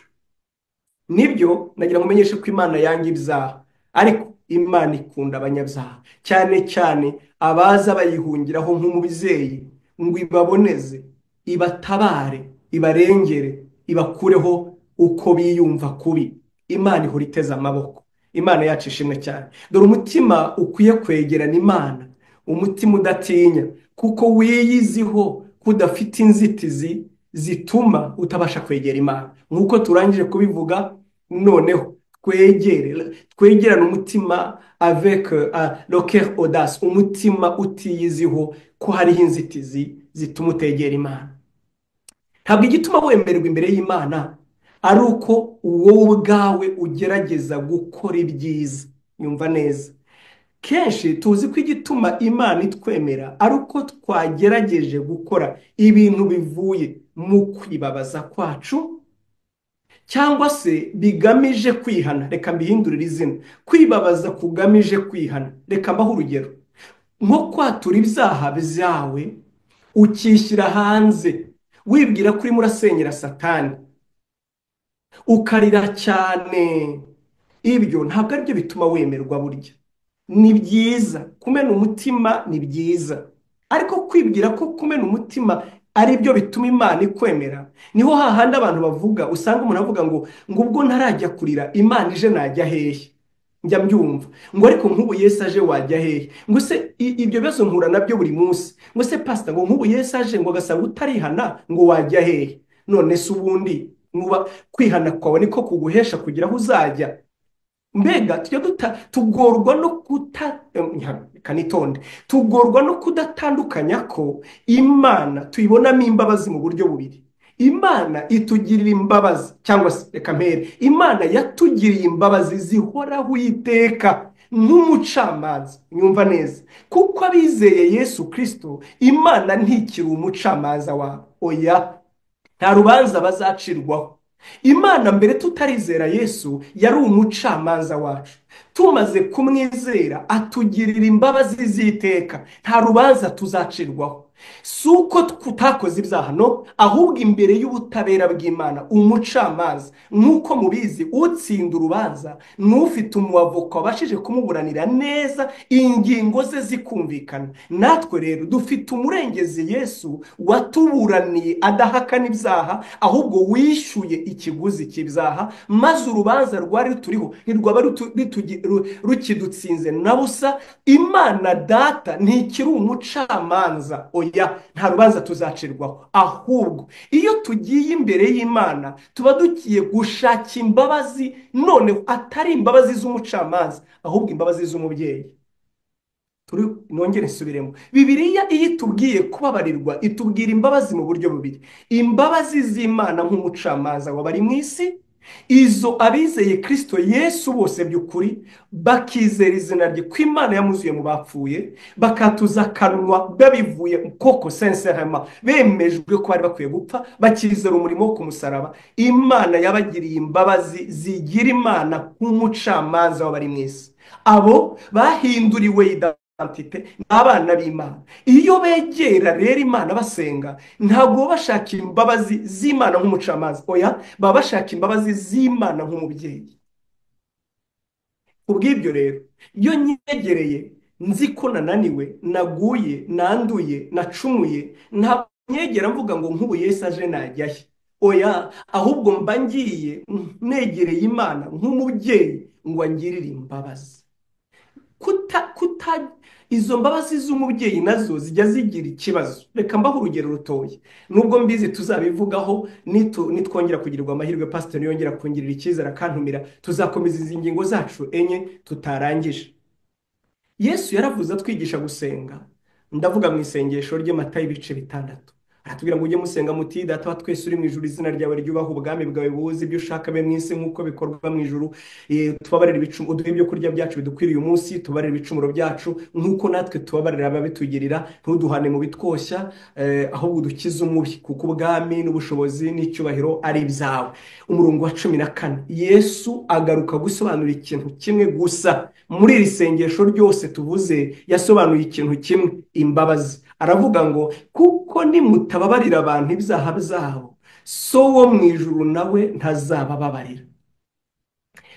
Nibyo nagira ngo umenyeshe ko Imana yanga ibyaha, ariko Imana ikunda abanyabyaha, cyane cyane abaza bayihungiraho nk'umubyeyi ngo ibaboneze, ibatabare, ibarengere, ibakureho uko biyumva kubi. Imana ihora iteze amaboko. Imana yacu ishimwe cyane. Dore umutima ukwiye kwegerana Imana, umutima udatinya, kuko wiyiziho ko udafite inzitizi zituma utabasha kwegera Imana. Nk'uko turangije kubivuga, noneho twegerane umutima avec le cœur audace, umutima utiyiziho ko hariho inzitizi zituma utegera Imana. Ntabwo igituma wemererwa imbere y'Imana ari uko wowe ubwawe ugerageza gukora ibyiza. Nyumva neza. Kenshi tuzi ko igituma Imana itwemera ari uko twagerageje gukora ibintu bivuye mu kwibabaza kwacu, cyangwa se bigamije kwihana. Reka mbihindurire izina, kwibabaza kugamije kwihana. Reka mbahe urugero, nko kwatura ibyaha byawe ukishyira hanze wibwira ko urimo urasenyera Satani, ukarira cyane. Ibyo ntabwo aribyo bituma wemerwa. Burya ni byiza kumena umutima, ni byiza, ariko kwibwira ko kumena umutima ari byo bituma Imana ikwemera, niho hahandi abantu bavuga, usanga umuntu avuga ngo ubwo ntarajya kurira Imana ije najya hehe? Njya mbyumva ngo ariko nk'ubu Yesu aje wajya hehe? Ngo se ibyo bibazo mpura nabyo buri munsi. Ngo se pastor, ngo nk'ubu Yesu aje ngo agasanga utarihana ngo wajya hehe? None se ubundi nuba kwihana kwawe niko kuguhesha kugira aho uzajya? Mbega tujya tugorwa no kuta, kanitonde, tugorwa no kudatandukanya ko Imana tuyibonamo imbabazi mu buryo bubiri. Imana itugirira imbabazi, cyangwa se reka mpere, Imana yatugiriye imbabazi zihoraho iteka nk'umucamanza. Nyumva neza, kuko abizeye Yesu Kristo, Imana ntikiri umucamanza wabo. Oya, nta rubanza bazacirwaho. Imana mbere tutarizera Yesu yari umucamanza wacu. Tumaze kumwizera atugirira imbabazi z'iteka, nta rubanza tuzacirwaho. Si uko tutakoze ibyaha, no, ahubwo imbere y'ubutabera bw'Imana, umucamanza, nk'uko mubizi, utsinda urubanza n'ufite umuavoka wabashije kumuburanira neza, ingingo ze zikumvikana. Natwe rero dufite umurengezi Yesu watuburaniye adahakana ibyaha, ahubwo wishyuye ikiguzi cy'ibyaha, maze urubanza rwari ruturiho ntirwaba rukidutsinze na busa. Imana Data ntikiri umucamanza, oya, nta rubanza tuzacirwaho. Ahubwo iyo tugiye imbere y'Imana tuba dugiye gushaka imbabazi, noneho atari imbabazi z'umucamanza, ahubwo imbabazi z'umubyeyi. Nongere nsubiremo, Bibiliya iyo itubwiye kubabarirwa itubwira imbabazi mu buryo bubiri: imbabazi z'Imana nk'umucamanza w'abari mu isi, izo abizeye Kristo Yesu bose by'ukuri bakizera izina rye ko Imana yamuzuye mu bapfuye, bakatuza akanwa babivuye koko sincèrement, bemejwe ko bari bakwiye gupfa, bakizera umurimo wo ku musaraba. Imana yabagiriye imbabazi zigira Imana nk'umucamanza w'abari mu isi. Abo bahinduriwe identité, ni abana b'Imana. Iyo begera rero Imana basenga, ntabwo baba bashaka imbabazi z'Imana nk'umucamanza, oya, baba bashaka imbabazi z'Imana nk'umubyeyi. Kubw'ibyo rero, iyo nyegereye nzi ko nananiwe, naguye, nanduye, nacumuye, ntabwo Nyegera mvuga ngo nk'ubu Yesu aje najyahe? Oya, ahubwo mba ngiye negereye Imana nk'umubyeyi ngo angirire imbabazi. Kuta izo mbabazi z'umubyeyi nazo zijya zigira ikibazo. Reka mbahe urugero rutoya, nubwo mbizi tuzabivugaho nitwongera kugirirwa amahirwe, pasiteri yongera kungirira icyizere akantumira, tuzakomeza izi ngingo zacu enye tutarangije. Yesu yaravuze atwigisha gusenga, ndavuga mu isengesho rye, Matayo ibice 6, aratubwira ngo ujye musenga muti: "Data wa twese uri mu ijuru, izina ryawe ryubahwe, ubwami bwawe buze, ibyo ushaka bibe mu isi nk'uko bikorwa mu ijuru. Tubabarire ibicumuro, uduhe ibyo kurya byacu bidukwiriye uyu munsi, tubabarire ibicumuro byacu nk'uko natwe tubabarira ababitugirira, ntuduhane mu bitwoshya, ahubwo udukize umubi, kuko ubwami n'ubushobozi n'icyubahiro ari ibyawe." Umurongo wa 14, Yesu agaruka gusobanura ikintu kimwe gusa. Muri iri sengesho ryose tuvuze, yasobanuye ikintu kimwe: imbabazi. Aravuga ngo kuko nimutababarira abantu ibyaha byabo, So wo mu ijuru nawe ntazabababarira.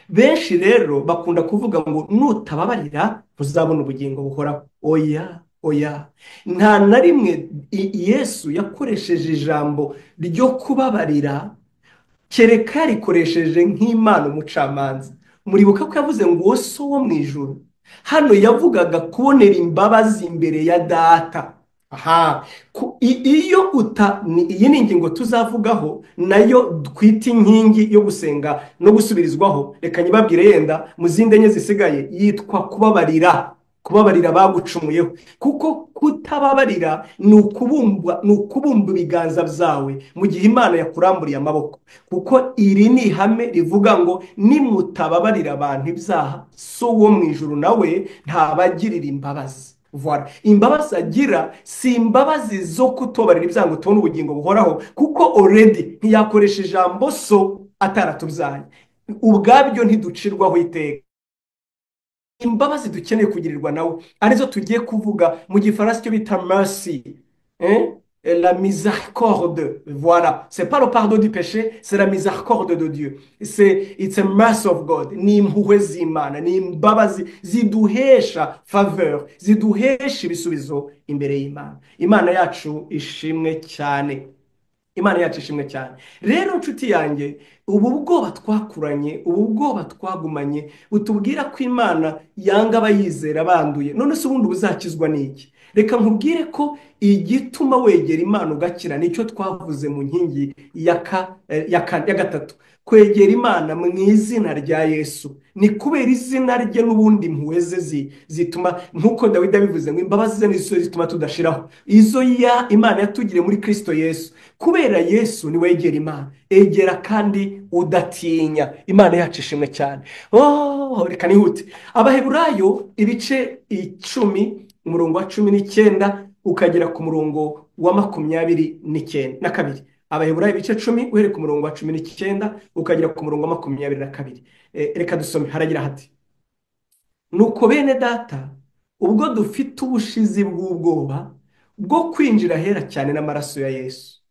Benshi rero bakunda kuvuga ngo nutababarira ntuzabona ubugingo buhoraho. Oya, oya, nta na rimwe Yesu yakoresheje ijambo ryo kubabarira kereka yarikoresheje nk'Imana umucamanza. Muribuka ko yavuze ngo uwo So wo mu ijuru. Hano yavugaga kubonera imbabazi imbere ya Data. Aha iyo uta iyi ni ingingo tuzavugaho nayo twita inkingi yo gusenga no gusubirizwaho. Reka nyibabwire yenda mu zindi enye zisigaye. Yitwa kubabarira, kubabarira bagucumuyeho, kuko kutababarira ni ukubumba ibiganza byawe mu gihe Imana yakuramburiye amaboko, kuko iri ni ihame rivuga ngo nimutababarira abantu ibyaha, So wo mu ijuru nawe ntabagirira imbabazi. Voilà. Imbabazi agira si imbabazi zo kutubabarira ibyaha ngo tubone ubugingo buhoraho, kuko already ntiyakoresha ijambo So ataratubyaye. Ubwabyo ntiducirwaho iteka. Imbabazi dukeneye kugirirwa nawe arizo tugiye kuvuga, mu Gifaransa icyo bita mercy, hein? La miséricorde, voilà, c'est pas le pardon du péché, c'est la miséricorde de Dieu, c'est it's a mercy of God. Ni impuhwe z'Imana, ni imbabazi ziduhesha faveur, ziduhesha ibisubizo imbere y'Imana. Imana yacu ishimwe cyane, Imana yacu ishimwe cyane. Rero nshuti yanjye, ubu bwoba twakuranye, ubu bwoba twagumanye butubwira ko Imana yanga abayizera banduye, none se ubundi buzakizwa n'iki? Reka nkubwire ko igituma wegera Imana ugakira nicyo twavuze mu nkingi ya gatatu: kwegera Imana mu izina rya Yesu. Ni kubera izina rye n'ubundi impuhwe ze zituma, nk'uko Dawidi abivuze ngo imbabazi ze nizo zituma tudashiraho, izo ya Imana yatugiriye muri Kristo Yesu. Kubera Yesu ni wegera Imana, egera kandi udatinya. Imana yacu ishimwe cyane. Oh, reka nihute. Abaheburayo ibice 10, umurongo wa 19 ukagera ku murongo wa 22. Abaheburayo ibice 10, uhereye ku murongo wa 19 ukagera ku murongo wa 22. Reka dusome. Haragira hati: "Nuko bene Data, ubwo dufite ubushizi bw'ubwoba bwo kwinjira ahera cyane n'amaraso ya Yesu."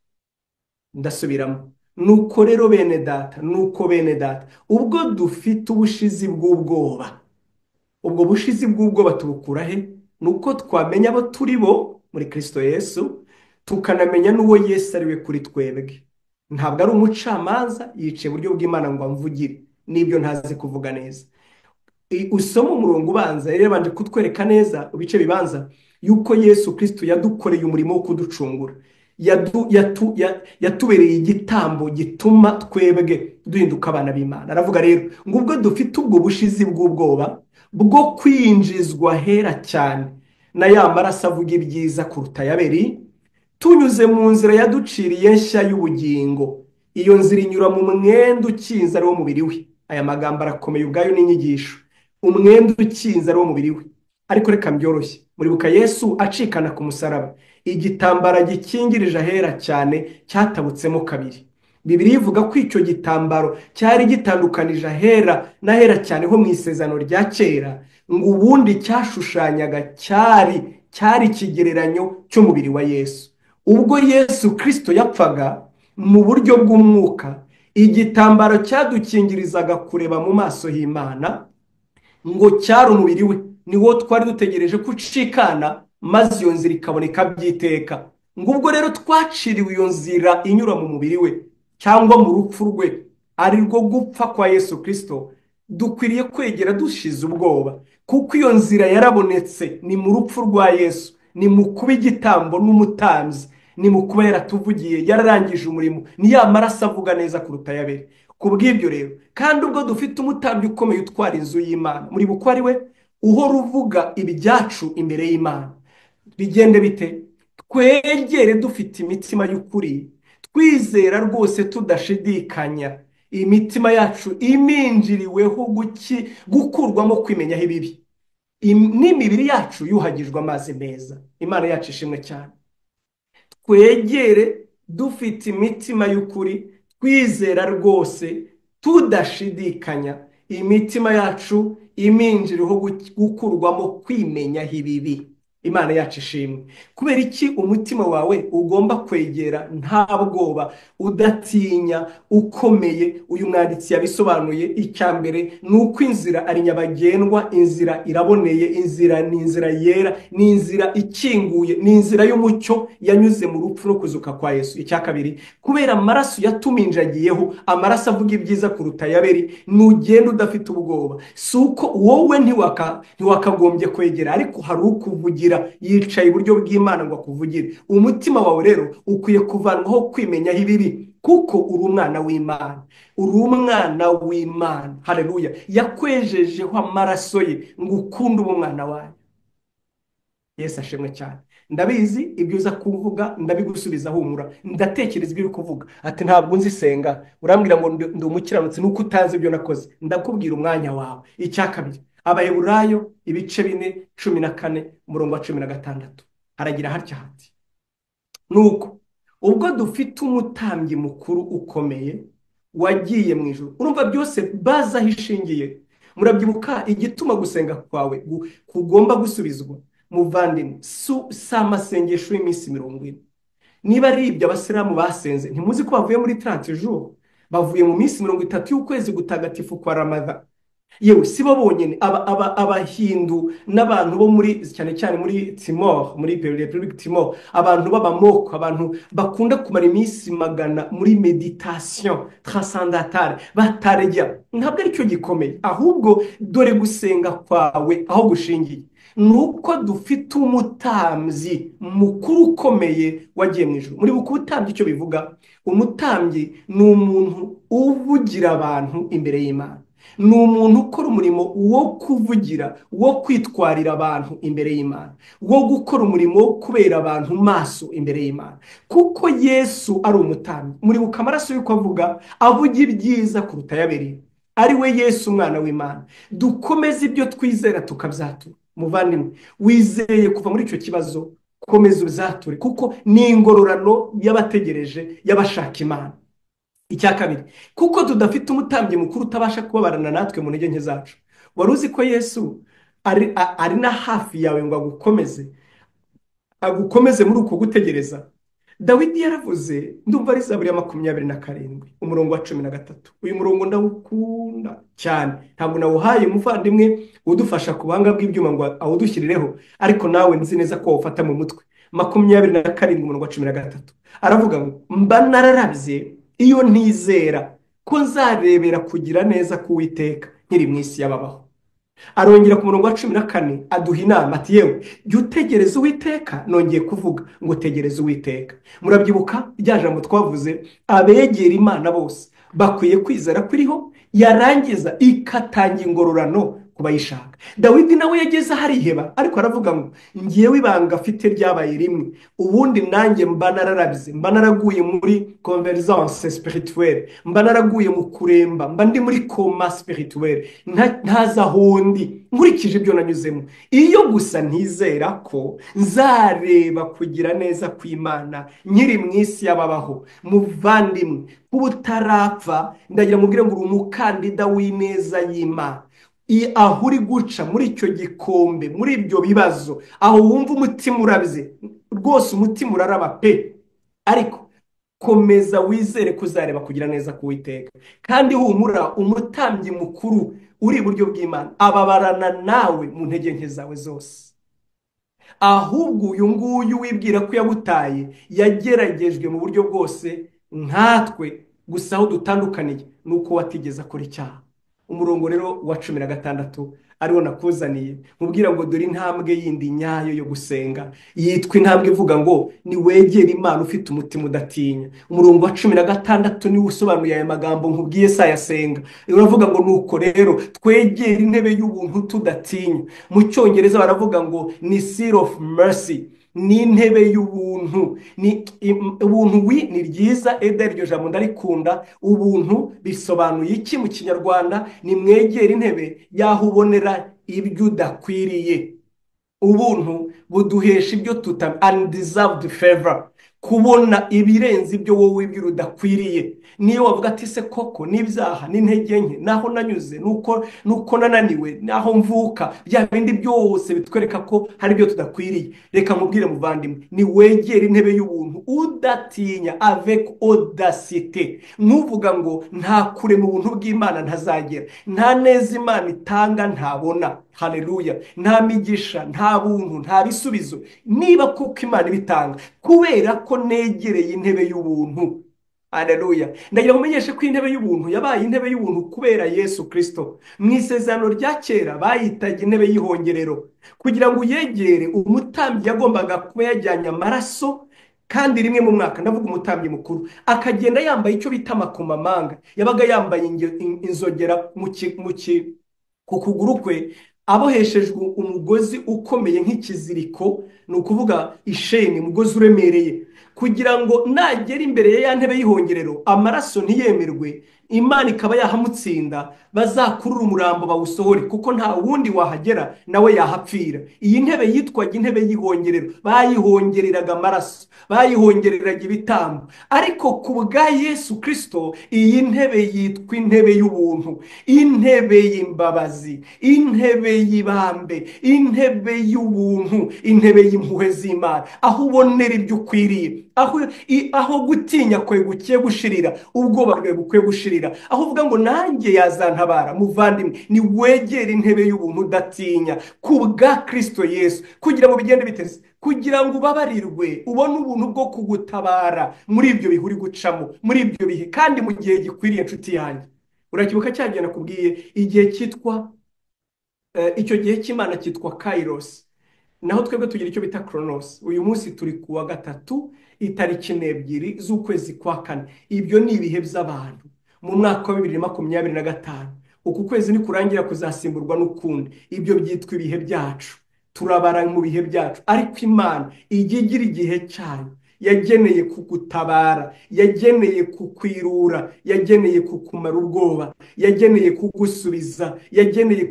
Ndasubiramo: nuko rero bene Data, nuko bene Data, ubwo dufite ubushizi bw'ubwoba. Ubwo bushizi bw'ubwoba tubukura he? Ni uko twamenya abo turi bo muri Kristo Yesu, tukanamenya n'uwo Yesu ari we kuri twebwe. Ntabwo ari umucamanza yicaye iburyo bw'Imana ngo amvugire n'ibyo ntazi kuvuga neza. Usome umurongo ubanza, yari yabanje kutwereka neza ibice bibanza yuko Yesu Kristo yadukoreye umurimo wo kuducungura, yatubereye igitambo gituma twebwe duhinduka abana b'Imana. Aravuga rero ngo ubwo dufite ubwo bushizi bw'ubwoba bwo kwinjizwa hera cyane na ya maraso avuga ibyiza kuruta ay'Abeli, tunyuze mu nzira yaduciriye nshya y'ubugingo, iyo nzira inyura mu mwenda ukinze ari wo mubiri we. Aya magambo arakomeye, ubwayo n'inyigisho. Umwenda ukinze ari wo mubiri we, ariko reka mbyoroshye. Muribuka Yesu acikana ku musaraba, igitambaro gikingirije ahera cyane cyatabutsemo kabiri. Bibiliya ivuga ko icyo gitambaro cyari gitandukanije ahera n'ahera cyane ho mu Isezerano rya Kera, ngo ubundi cyashushanyaga, cyari ikigereranyo cy'umubiri wa Yesu. Ubwo Yesu Kirisito yapfaga mu buryo bw'umwuka, igitambaro cyadukingirizaga kureba mu maso h'Imana, ngo cyari umubiri we, niwo twari dutegereje ko ucikana maze iyo nzira ikaboneka by'iteka. Ngubwo rero twaciriwe iyo nzira inyura mu mubiri we cyangwa mu rupfu rwe, ari rwo gupfa kwa Yesu Kristo, dukwiriye kwegera dushize ubwoba, kuko iyo nzira yarabonetse. Ni mu rupfu rwa Yesu, ni mu kuba igitambo n'umutambyi, ni mu kuba yaratuvugiye, yararangije umurimo, ni ya maraso avuga neza kuruta ay'Abeli. Ku bw'ibyo rero kandi ubwo dufite umutambyi ukomeye utwara inzu y'Imana, muri buko ari we uhora uvuga ibyacu imbere y'Imana, bigende bite? Twegere dufite imitima y'ukuri, twizera rwose tudashidikanya, imitima yacu iminjiriweho gukurwamo kwimenyaho ibibi, n'imibiri yacu yuhagijwe amazi meza. Imana yacu ishimwe cyane. Twegere dufite imitima y'ukuri, twizera rwose tudashidikanya, imitima yacu iminjiriweho gukurwamo kwimenyaho ibibi. Imana yacu ishimwe. Kubera iki umutima wawe ugomba kwegera nta bwoba, udatinya, ukomeye? Uyu mwanditsi yabisobanuye. Icya mbere ni uko inzira ari nyabagendwa, inzira iraboneye, inzira ni inzira yera, ni inzira ikinguye, ni inzira y'umucyo yanyuze mu rupfu no kuzuka kwa Yesu. Icya kabiri, kubera amaraso yatuminjagiyeho, amaraso avuga ibyiza kuruta ay'Abeli, nugenda udafite ubwoba. Si uko wowe ntiwakagombye kwegera, ariko hari ukuvugira, yicaye iburyo bw'Imana ngo akuvugire. Umutima wawe rero ukwiye kuvanwaho kwimenyaho ibibi, kuko uri umwana w'Imana, uri umwana w'Imana. Haleluya! Yakwejejeho amaraso ye ngo ukunde ube umwana wayo. Yesu ashimwe cyane. Ndabizi ibyo uza kuvuga, ndabigusubiza humura. Ndatekereza ibyo uri kuvuga, ati ntabwo nzisenga, urambwira ngo ndi umukiranutsi nuko utazi ibyo nakoze. Ndakubwira umwanya wawe. Icya kabiri, Abaheburayo ibice 4 14 umurongo wa 16 haragira hatya hati: nuko ubwo dufite umutambyi mukuru ukomeye wagiye mu ijuru. Urumva byose baza aho ishingiye. Murabyibuka igituma gusenga kwawe kugomba gusubizwa, muvandimwe, si amasengesho y'iminsi 40. Niba ari ibyo abasilamu basenze, ntimuzi ko bavuye muri 30 jours, bavuye mu minsi 30 y'ukwezi gutagatifu kwa Ramadhan. Yewe si bo bonyine, abahindu n'abantu bo muri cyane cyane muri Timor, muri Republique Timor, abantu b'abamoko, abantu bakunda kumara iminsi 100 muri meditation transcendantale batarya. Ntabwo aricyo gikomeye, ahubwo dore gusenga kwawe aho gushingiye nuko dufite umutambyi mukuru ukomeye wagiye mu ijuru. Muri ubutambyi icyo bivuga, umutambyi ni umuntu uvugira abantu imbere y'Imana, ni umuntu ukora umurimo wo kuvugira, wo kwitwarira abantu imbere y'Imana, wo gukora umurimo wo kubera abantu maso imbere y'Imana. Kuko Yesu ari umutambyi, muribuka amaraso y'uko avuga, avuga ibyiza kuruta ay'Abeli, ari we Yesu umwana w'Imana. Dukomeze ibyo twizera tukabyatura. Muvandimwe, wizeye kuva muri icyo kibazo, komeza ubizature, kuko ni ingororano y'abategereje, y'abashaka Imana. Icya kabiri, kuko tudafite umutambyi mukuru utabasha kubabarana natwe mu ntege nke zacu. Wari uzi ko Yesu ari na hafi yawe ngo agukomeze, agukomeze muri uko gutegereza. Dawidi yaravuze, ndumva ari Zaburi ya 27 umurongo wa 13. Uyu murongo ndawukunda cyane, ntabwo nawuhaye umuvandimwe udufasha ku buhanga bw'ibyuma ngo awudushyirireho, ariko nawe nzi neza ko wawufata mu mutwe. 27 umurongo wa 13 aravuga ngo: mba nararabye iyo ntizera ko nzarebera kugira neza k'Uwiteka nkiri mu isi y'ababaho. Arongera ku murongo wa 14 aduha inama ati: yewe jya utegereza Uwiteka. Nongeye kuvuga ngo tegereza Uwiteka. Murabyibuka rya jambo twavuze, abegera Imana bose bakwiye kwizera ko iriho, yarangiza ikatanga ingororano ku bayishaka. Dawidi nawe yageze ahariheba, ariko aravuga ngo ngewe ibanga afite ryabaye rimwe, ubundi nanjye mba nararabye, mba naraguye muri convergence spirituelle, mba naraguye mu kuremba, mba ndi muri coma spirituelle, ntazi aho ndi, nkurikije ibyo nanyuzemo. Iyo gusa ntizera ko nzareba kugira neza kw'Imana nkiri mu isi y'ababaho. Muvandimwe, kuba utarapfa, ndagira mubwire ngo uri umukandida w'ineza y'Imana. Aho uri guca muri icyo gikombe, muri ibyo bibazo, aho wumva umutima urabye rwose, umutima uraraba pe, ariko komeza wizere ko uzareba kugira neza k'Uwiteka. Kandi humura, umutambyi mukuru uri iburyo bw'Imana ababarana nawe mu ntege nke zawe zose. Ahubwo uyu nguyu wibwira ko yabutaye yageragejwe mu buryo bwose nkatwe, gusa aho dutandukaniye ni uko watigeze akora icyaha. Umurongo rero wa 16 ariwo nakuzaniye, nkubwira ngo dore intambwe yindi nyayo yo gusenga, yitwa intambwe ivuga ngo niwegere Imana ufite umutima udatinya. Umurongo wa 16 niwo usobanuye aya magambo nkubwiye sayasenga. Uravuga ngo nuko rero twegere intebe y'ubuntu tudatinya. Mu cyongereza baravuga ngo ni seal of mercy, ni intebe y'ubuntu. Ni ubuntu wi ni ryiza, eda iryo jambo ndarikunda. Ubuntu bisobanuye iki mu kinyarwanda? Ni mwegere intebe y'aho ubonera ibyo udakwiriye. Ubuntu buduhesha ibyo tuta, undeserved favor, kubona ibirenze ibyo wowe wibwira udakwiriye. Niyo wavuga ati se koko n'ibyaha n'intege nke, naho nanyuze, nuko nananiwe, naho mvuka, bya bindi byose bitwereka ko hari ibyo tudakwiriye. Reka nkubwire muvandimwe, ni wegere intebe y'ubuntu udatinya, avec audacité. Nkuvuga ngo nta kure mu buntu bw'Imana ntazagera, nta neza Imana itanga ntabona. Haleluya! Nta migisha, nta buntu, nta bisubizo, niba koko Imana ibitanga, kubera ko negereye intebe y'ubuntu. Haleluya! Ndagira ngo umenyeshe ko intebe y'ubuntu yabaye intebe y'ubuntu kubera Yesu Kristo. Mu isezerano rya kera bayitaga intebe y'ihongerero. Kugira ngo uyegere, umutambyi yagombaga kuba yajyanye amaraso, kandi rimwe mu mwaka, ndavuga umutambyi mukuru, akagenda yambaye icyo bita amakomamanga. Yabaga yambaye inzogera ku kuguru kwe, aboheshejwe umugozi ukomeye nk'ikiziriko, ni ukuvuga isheni, umugozi uremereye, kugira ngo nagera imbere ya ya ntebe y'ihongerero amaraso ntiyemerwe, Imana ikaba yahamutsinda, bazakurura umurambo bawusohore, kuko nta wundi wahagera nawe yahapfira. Iyi ntebe yitwaga intebe y'ihongerero, bayihongereraga amaraso, bayihongereraga ibitambo. Ariko ku bwa Yesu Kristo iyi ntebe yitwa intebe y'ubuntu, intebe y'imbabazi, intebe y'ibambe, intebe y'ubuntu, intebe y'impuhwe z'Imana, aho ubonera ibyo ukwiriye, aho gutinya kwawe gukiye gushirira, ubwoba bwawe bukwiye gushirira, aho uvuga ngo nanjye yazantabara. Muvandimwe, ni wegere intebe y'ubuntu udatinya ku bwa Kristo Yesu, kugira ngo bigende biteze, kugira ngo ubabarirwe, ubone ubuntu bwo kugutabara muri ibyo bihe uri gucamo, muri ibyo bihe, kandi mu gihe gikwiriye. Inshuti yanjye, urakibuka cya gihe nakubwiye igihe cyitwa icyo gihe cy'Imana cyitwa Kairos, naho twebwe tugira icyo bita Kronos. Uyu munsi turi ku wa gatatu, itariki 2 z'ukwezi kwa 4. Ibyo ni ibihe by'abantu mu mwaka wa 2025. Uku kwezi nikurangira kuzasimburwa n'ukundi. Ibyo byitwa ibihe byacu, turabara mu bihe byacu, ariko Imana ijya igira igihe cyayo yageneye kugutabara, yageneye kukwirura, yageneye kukumara ubwoba, yageneye kugusubiza, yageneye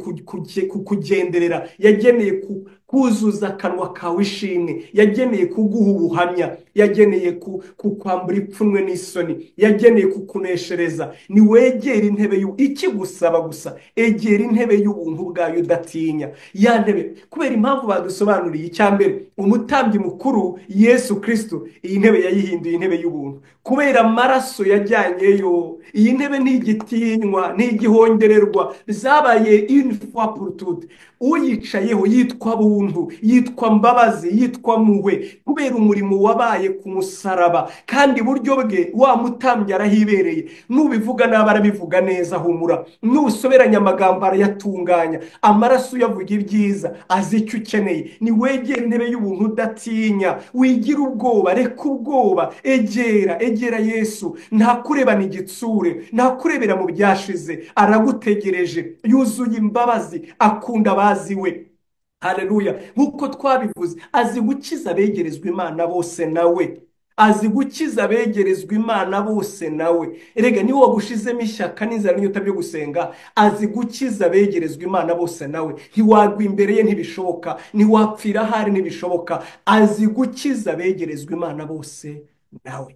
kukugenderera, yageneye kuzuza akanwa kawe ishimwe, yageneye kuguha ubuhamya, yageneye kukwambura ipfunwe n'isoni, yageneye kukuneshereza. Ni wegere intebe ikigusaba gusa, egera intebe y'ubuntu bwayo udatinya. Ya ntebe, kubera impamvu badusobanuriye, icya mbere, umutambyi mukuru Yesu Kristo iyi ntebe yayihinduye intebe y'ubuntu kubera amaraso yajyanyeyo. Iyi ntebe ntigitinywa, ntigihongererwa, zabaye une fois pour toutes. Uyicayeho yitwa buntu, yitwa mbabazi, yitwa muhwe, kubera umurimo wabaye ku musaraba. Kandi iburyo bwe wa mutambyi arahibereye. Nubivuga nabi arabivuga neza, humura. Nusoberanya amagambo arayatunganya. Amaraso uyavuga ibyiza, azi icyo ukeneye. Ni wegere intebe y'ubuntu udatinya, wigira ubwoba, reka ubwoba, egera, egera Yesu. Ntakurebana igitsure, ntakurebera mu byashize, aragutegereje, yuzuye imbabazi, akunda abazi we. Haleluya! Nk'uko twabivuze, azi gukiza abegerezwa Imana bose nawe. Azi gukiza abegerezwa Imana bose nawe. Erega niwe wagushizemo ishyaka n'inzara n'inyota byo gusenga. Azi gukiza abegerezwa Imana bose nawe. Ntiwagwa imbere ye, ntibishoboka, ntiwapfira ahari, ntibishoboka. Azi gukiza abegerezwa Imana bose nawe.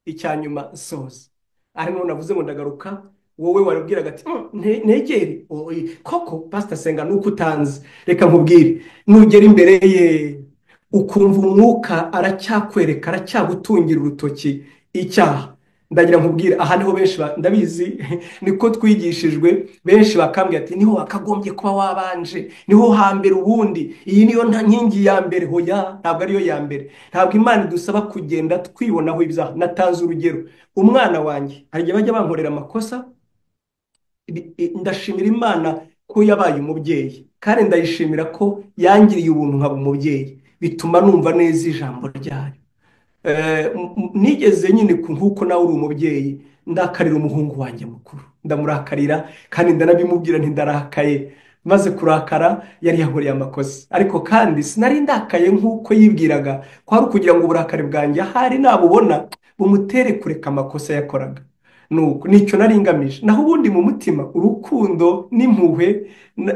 Icya nyuma nsoza, ari none navuze ngo ndagaruka, wowe warubwiraga ati negere koko Pastor Senga nuko utanze. Reka nkubwire, nugera imbere ye ukumva umwuka aracyakwereka, aracyagutungira urutoki icyaha, Ndagira nkubwire, aha niho benshi ndabizi niko twigishijwe, benshi bakambwira ati niho wakagombye kuba wabanje, niho hambere, ubundi iyi niyo nkingi ya mbere. Hoya, ntabwo ariyo ya mbere. Ntabwo Imana idusaba kugenda twibonaho ibyaha. Natanze urugero, umwana wanjye hari igihe bajya bankorera amakosa. Ndashimira Imana ko yabaye umubyeyi, kandi ndayishimira ko yangiriye ubuntu nkaba umubyeyi, bituma numva neza ijambo ryayo. Nigeze nyine nk'uko nawe uri umubyeyi, ndakarira umuhungu wanjye mukuru, ndamurakarira kandi ndanabimubwira nti ndarakaye. Maze kurakara yari yankoreye amakosa, ariko kandi sinari ndakaye nk'uko yibwiraga, kwari ukugira ngo uburakari bwanjye ahari nabubona bumutere kureka amakosa yakoraga. Nuko nicyo nari ngamije. Naho ubundi mu mutima urukundo n'impuhwe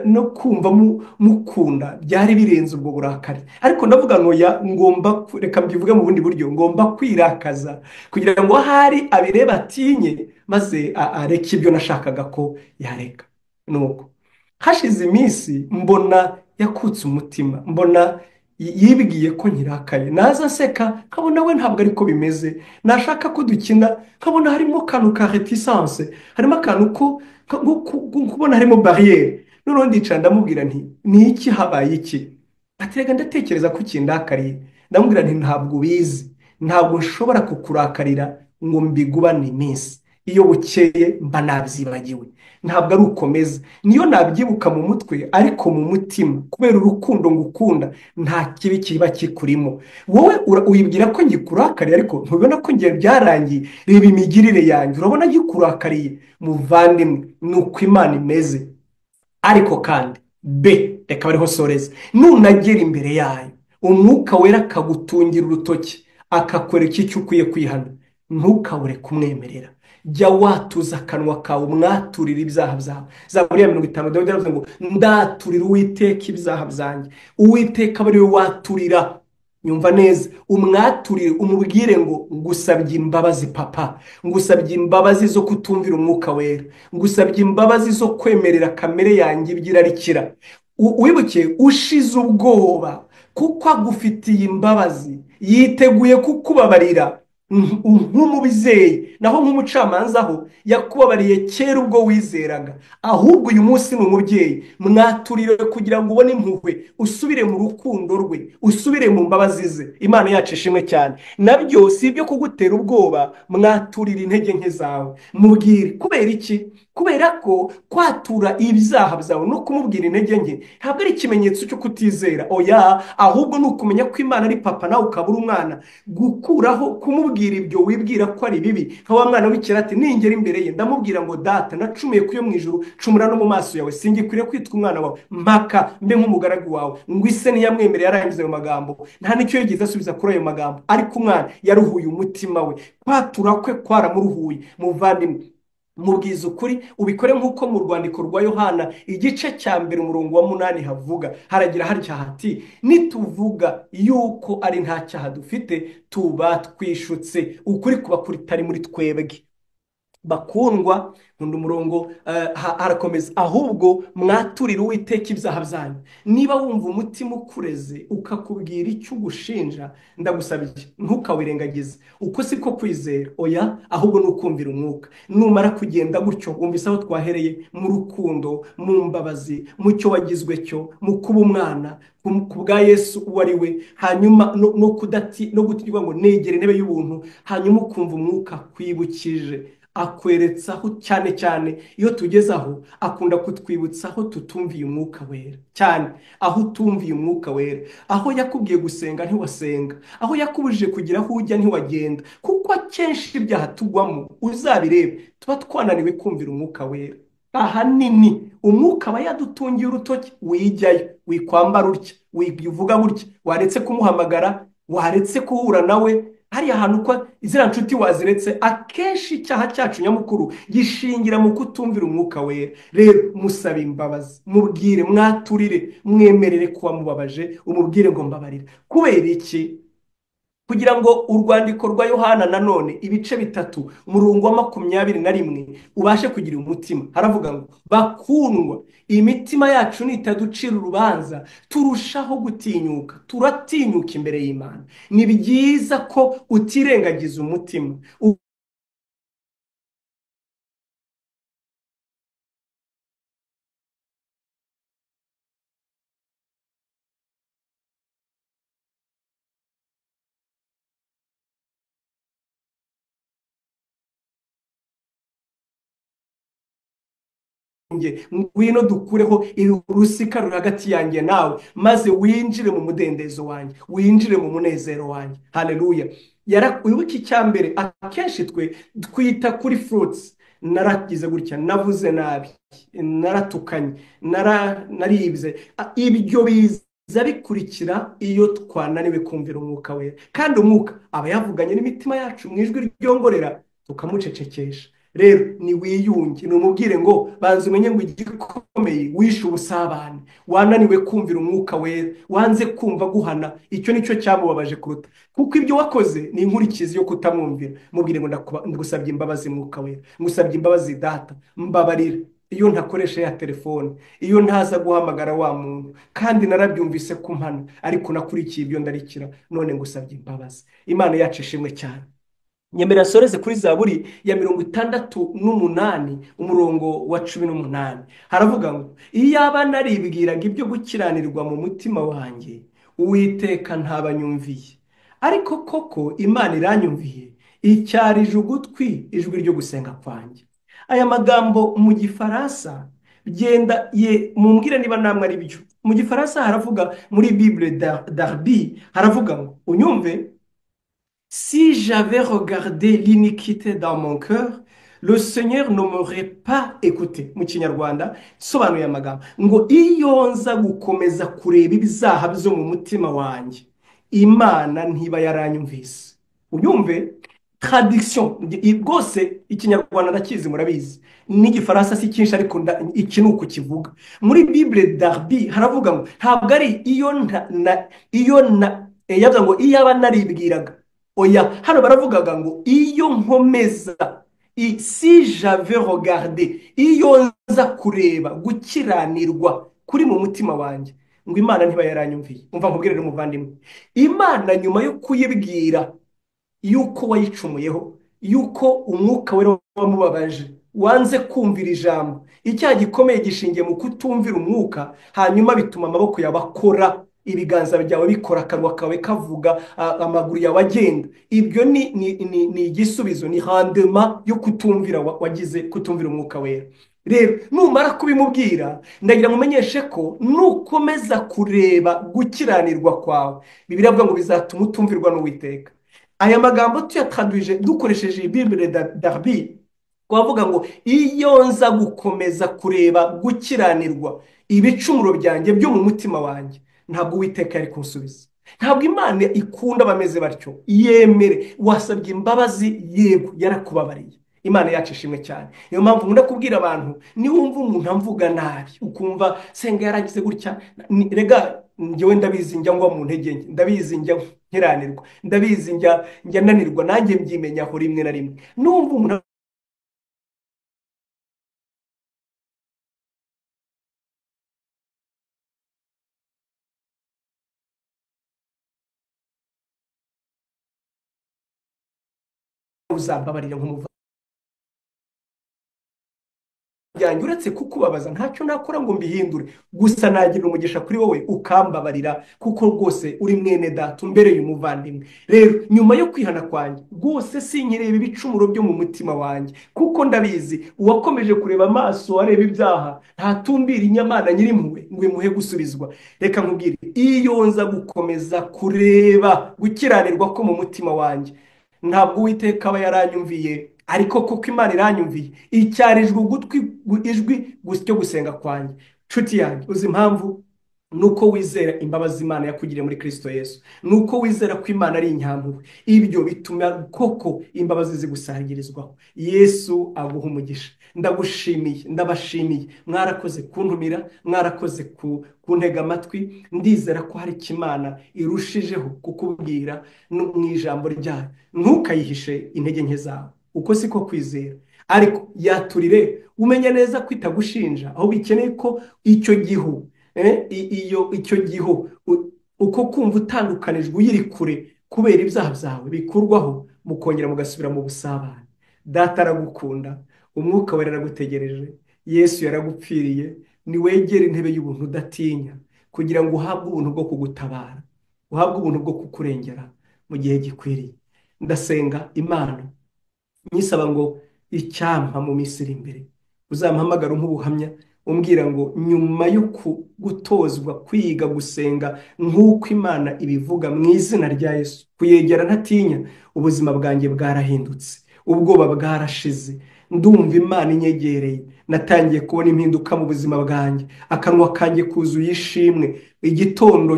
no kumva mukunda byari birenze ubwo burakari. Ariko ndavuga ngo ya ngomba, reka mbivuge mu bundi buryo, ngomba kwirakaza kugira ngo ahari abirebe atinye, maze areke ibyo nashakaga ko yareka. Nuko hashize iminsi mbona yakutse umutima, mbona yibwiye ko nkirakaye, naza nseka nkabona we ntabwo ariko bimeze, nashaka ko dukina nkabona harimo akantu ka réticence, harimo akantu ko kubona harimo barrière. Noneho ndicara ndamubwira nti ni iki, habaye iki? Ati reka ndatekereza ko ukindakariye. Ndamubwira nti ntabwo ubizi, ntabwo nshobora kukurakarira ngo mbigubane iminsi, iyo bukeye mba nabyibagiwe, ntabwo ari ukomeza, niyo nabyibuka mu mutwe, ariko mu mutima kubera urukundo ngukunda nta kibi kiba kikurimo. Wowe wibwira ko ngikurakariye, ariko ntubona ko ngiye byarangiye. Reba imigirire yanjye, urabona ngikurakariye? Muvandimwe, ni uko Imana imeze. Ariko kandi b reka bariho soreza, nunagera imbere yayo Umwuka Wera akagutungira urutoki akakwereka icyo ukwiye kwihana, ntukabure kumwemerera. Jya watuza akanwa kawe, umwaturire ibyaha byawe. Zaburi ya 50, Dawidi yaravuze ngo ndaturira Uwiteka ibyaha byanjye. Uwiteka aba ari we waturira. Nyumva neza, umwaturire, umubwire ngo ngusabye imbabazi papa, ngusabye imbabazi zo kutumvira Umwuka Wera, ngusabye imbabazi zo kwemerera kamere yanjye ibyo irarikira. Wibuke ushize ubwoba, kuko agufitiye imbabazi, yiteguye kukubabarira nk'umubyeyi. Naho nk'umucamanza aho yakubabariye kera ubwo wizeraga, ahubwo uyu munsi ni umubyeyi. Mwaturire kugira ngo ubone impuhwe, usubire mu rukundo rwe, usubire mu mbabazi ze. Imana yacu ishimwe cyane. Nabyo si ibyo kugutera ubwoba, mwaturire intege nke zawe, mubwire. Kubera iki? Kubera ko kwatura ibyaha byawe no kumubwira intege nke ntabwo ari ikimenyetso cyo kutizera, oya, ahubwo ni ukumenya ko Imana ari papa nawe ukaba uri umwana. Gukuraho kumubwira ibyo wibwira ko ari bibi, nka wa mwana w'ikirara ati ningera imbere ye ndamubwira ngo data, nacumuye ku yo mu ijuru, cumura no mu maso yawe, singikwiriye kwitwa umwana wawe, mpaka mbe nk'umugaragu wawe. Ngo ise ntiyamwemereye arangiza ayo magambo, nta n'icyo yigeze asubiza kuri ayo magambo, ariko umwana yaruhuye umutima we, kwatura kwe kwaramuruhuye. Muvandimwe, mubwiza ukuri, ubikore nk'uko mu rwandiko rwa Yohana igice cya 1 umurongo wa 8 havuga, haragira harya hati nituvuga yuko ari nta cyaha dufite tuba twishutse, ukuri kuba kutari muri twebwe. Bakundwa, nkunda umurongo, harakomeza, ahubwo mwaturire Uwiteka ibyaha byanyu. Niba wumva umutima ukureze ukakubwira icyo ugushinja, ndagusabye ntukawirengagize. Uko siko kwizera, oya, ahubwo ni ukumvira Umwuka. Numara kugenda gutyo, wumvise aho twahereye, mu rukundo, mu mbabazi, mu cyo wagizwe cyo, mu kuba umwana ku bwa Yesu uwo ari we, hanyuma no kudati no gutirwa ngo negere intebe y'ubuntu, hanyuma ukumva Umwuka kwibukije, akweretsaho. Cyane cyane iyo tugeze aho akunda kutwibutsa aho tutumviye Umwuka Wera, cyane aho utumviye Umwuka Wera, aho yakubwiye gusenga ntiwasenga, aho yakubujije kugira aho ujya ntiwagenda. Kuko akenshi ibyaha tugwamo, uzabirebe, tuba twananiwe kumvira Umwuka Wera. Ahanini Umwuka aba yadutungiye urutoki, wijyayo, wikwambara utya, wivuga gutya, waretse kumuhamagara, waretse guhura nawe hariya hantu, ko iziriya nshuti waziretse. Akenshi icyaha cyacu nyamukuru gishingira mu kutumvira Umwuka Wera. Rero musabe imbabazi, mubwire, mwaturire, mwemerere kuba mubabaje, umubwire ngo mbabarira. Kubera iki? Kugira ngo urwandiko rwa Yohana nanone ibice 3 umurongo wa 21 ubashe kugira umutima. Haravuga ngo bakundwa, imitima yacu nitaducira urubanza turushaho gutinyuka, turatinyuka imbere y'Imana. Ni byiza ko utirengagiza umutima. twiyunge, ngwino dukureho urusika ruri hagati yanjye nawe, maze winjire mu mudendezo wanjye, winjire mu munezero wanjye. Haleluya. Wibuke icya mbere, akenshi twe twita kuri fruits. Naragize gutya, navuze nabi, naratukanye, naribye. Ibyo biza bikurikira iyo twananiwe kumvira umwuka wera, kandi umwuka aba yavuganye n'imitima yacu mu ijwi ryongorera, tukamucecekesha. Rero ni wiyunge, ni umubwire ngo banza umenye ngo igikomeye wishe ubusabane, wananiwe kumvira umwuka wera, wanze kumva guhana, icyo nicyo cyamubabaje kuruta, kuko ibyo wakoze ni inkurikizi yo kutamwumvira. Mubwire ngo ndagusabye imbabazi mwuka wera, ngusabye imbabazi data, mbabarira iyo ntakoresha ya telefone, iyo ntaza guhamagara wa muntu, kandi narabyumvise ku mpana, ariko nakurikiye ibyo ndarikira, none ngusabye imbabazi. Imana yacu ishimwe cyane. Nyemera nsoreze kuri Zaburi ya 68 umurongo wa 18, haravuga ngo iyaba naribwiraga ibyo gukiranirwa mu mutima wanjye, Uwiteka ntabanyumviye, ariko koko Imana iranyumviye, icyarije ugutwi ijwi ryo gusenga kwanjye. Aya magambo mu Gifaransa byenda ye, mumbwire niba namwe ari byo. Mu Gifaransa haravuga, muri Bible Darby haravuga ngo unyumve: si j'avais regardé l'iniquité dans mon cœur, le Seigneur ne m'aurait pas écouté. Mu Kinyarwanda sobanuye amagambo ngo iyo nza gukomeza kureba ibyaha byo mu mutima wanjye, Imana ntiba yaranyumvise. Unyumve traduction rwose, Ikinyarwanda ndakizi murabizi, n'Igifaransa si cyinshi, ariko iki ni uko kivuga. Muri Bible Darby haravuga ngo ntabwo ari iyo na iyo na yavuga ngo iyaba naribwiraga, oya, hano baravugaga ngo iyo nkomeza, si j'avais regardé, iyo nza kureba gukiranirwa kuri mu mutima wanjye, ngo Imana ntiba yaranyumviye. Umva nkubwire rero muvandimwe, Imana nyuma yo kuyibwira yuko wayicumuyeho, yuko umwuka wera wamubabaje, wanze kumvira ijambo, icyaha gikomeye gishingiye mu kutumvira umwuka, hanyuma bituma amaboko yawe akora, ibiganza byawe bikora, akanwa kawe kavuga, amaguru yawe agenda. Ibyo ni igisubizo, ni rendement yo kutumvira wagize, kutumvira umwuka wera. Rero numara kubimubwira, ndagira ngo umenyeshe ko nukomeza kureba gukiranirwa kwawe, Bibiliya ivuga ngo bizatuma utumvirwa n'Uwiteka. Aya magambo tuyatraduje dukoresheje iyi Bible Darby, twavuga ngo iyo nza gukomeza kureba gukiranirwa ibicumuro byanjye byo mu mutima wanjye, ntabwo Uwiteka yari kunsubiza. Ntabwo Imana ikunda abameze batyo. Yemere wasabye imbabazi, yego yarakubabariye. Imana yacu ishimwe cyane. Niyo mpamvu nkunda kubwira abantu, niwumva umuntu amvuga nabi, ukumva senga yaragize gutya, rega njyewe ndabizi njya ngwa mu ntege nke, ndabizi njya nkiranirwa, ndabizi njya nanirwa, nanjye mbyimenyaho rimwe na rimwe. Numva umuntu uzambabarira nk'umuvandimwe byanjye, uretse kukubabaza ntacyo nakora ngo mbihindure, gusa nagira umugisha kuri wowe ukambabarira, kuko rwose uri mwene data umbereye umuvandimwe. Rero nyuma yo kwihana kwanjye rwose sinkireba ibicumuro byo mu mutima wanjye, kuko ndabizi uwakomeje kureba amaso areba ibyaha ntatumbira inyamana nyirimpuhwe ngo imuhe gusubizwa. Reka nkubwire, iyo nza gukomeza kureba gukiranirwa ko mu mutima wanjye, ntabwo Uwiteka aba yaranyumviye, ariko kuko Imana iranyumviye, icyarijwe ugutwi ijwi ryo gusenga kwanjye. Nshuti yanjye, uzi impamvu? Nuko wizera imbabazi Imana yakugiriye muri Kristo Yesu, nuko wizera ko Imana ari inyampuhwe, ibyo bituma koko imbabazi zigusangirizwaho. Yesu aguha umugisha. Ndagushimiye, ndabashimiye, mwarakoze kuntumira, mwarakoze kuntega amatwi. Ndizera ko hari Imana irushijeho kukubwira mu ijambo ryayo. Ntukayihishe intege nke zawe, uko siko kwizera, ariko yaturire umenye neza ko itagushinja, aho bikeneye ko icyo gihu iyo icyo gihu uko kumva utandukanijwe uyiri kure kubera ibyaha byawe bikurwaho, mukongera mugasubira mu busabane. Data aragukunda, umwuka wera aragutegereje, Yesu yaragupfiriye. Niwegere intebe y'ubuntu udatinya, kugira ngo uhabwe ubuntu bwo kugutabara, uhabwe ubuntu bwo kukurengera mu gihe gikwiriye. Ndasenga Imana nyisaba ngo icyampa mu minsi iri imbere Uzampamagara nk'ubuhamya umbwira ngo nyuma yo gutozwa kwiga gusenga nk'uko Imana ibivuga mu izina rya Yesu, kuyegera ntatinya, ubuzima bwanjye bwarahindutse, ubwoba bwarashize, ndumva Imana inyegereye, natangiye kubona impinduka mu buzima bwanjye, akanwa kanjye kuzuye ishimwe, igitondo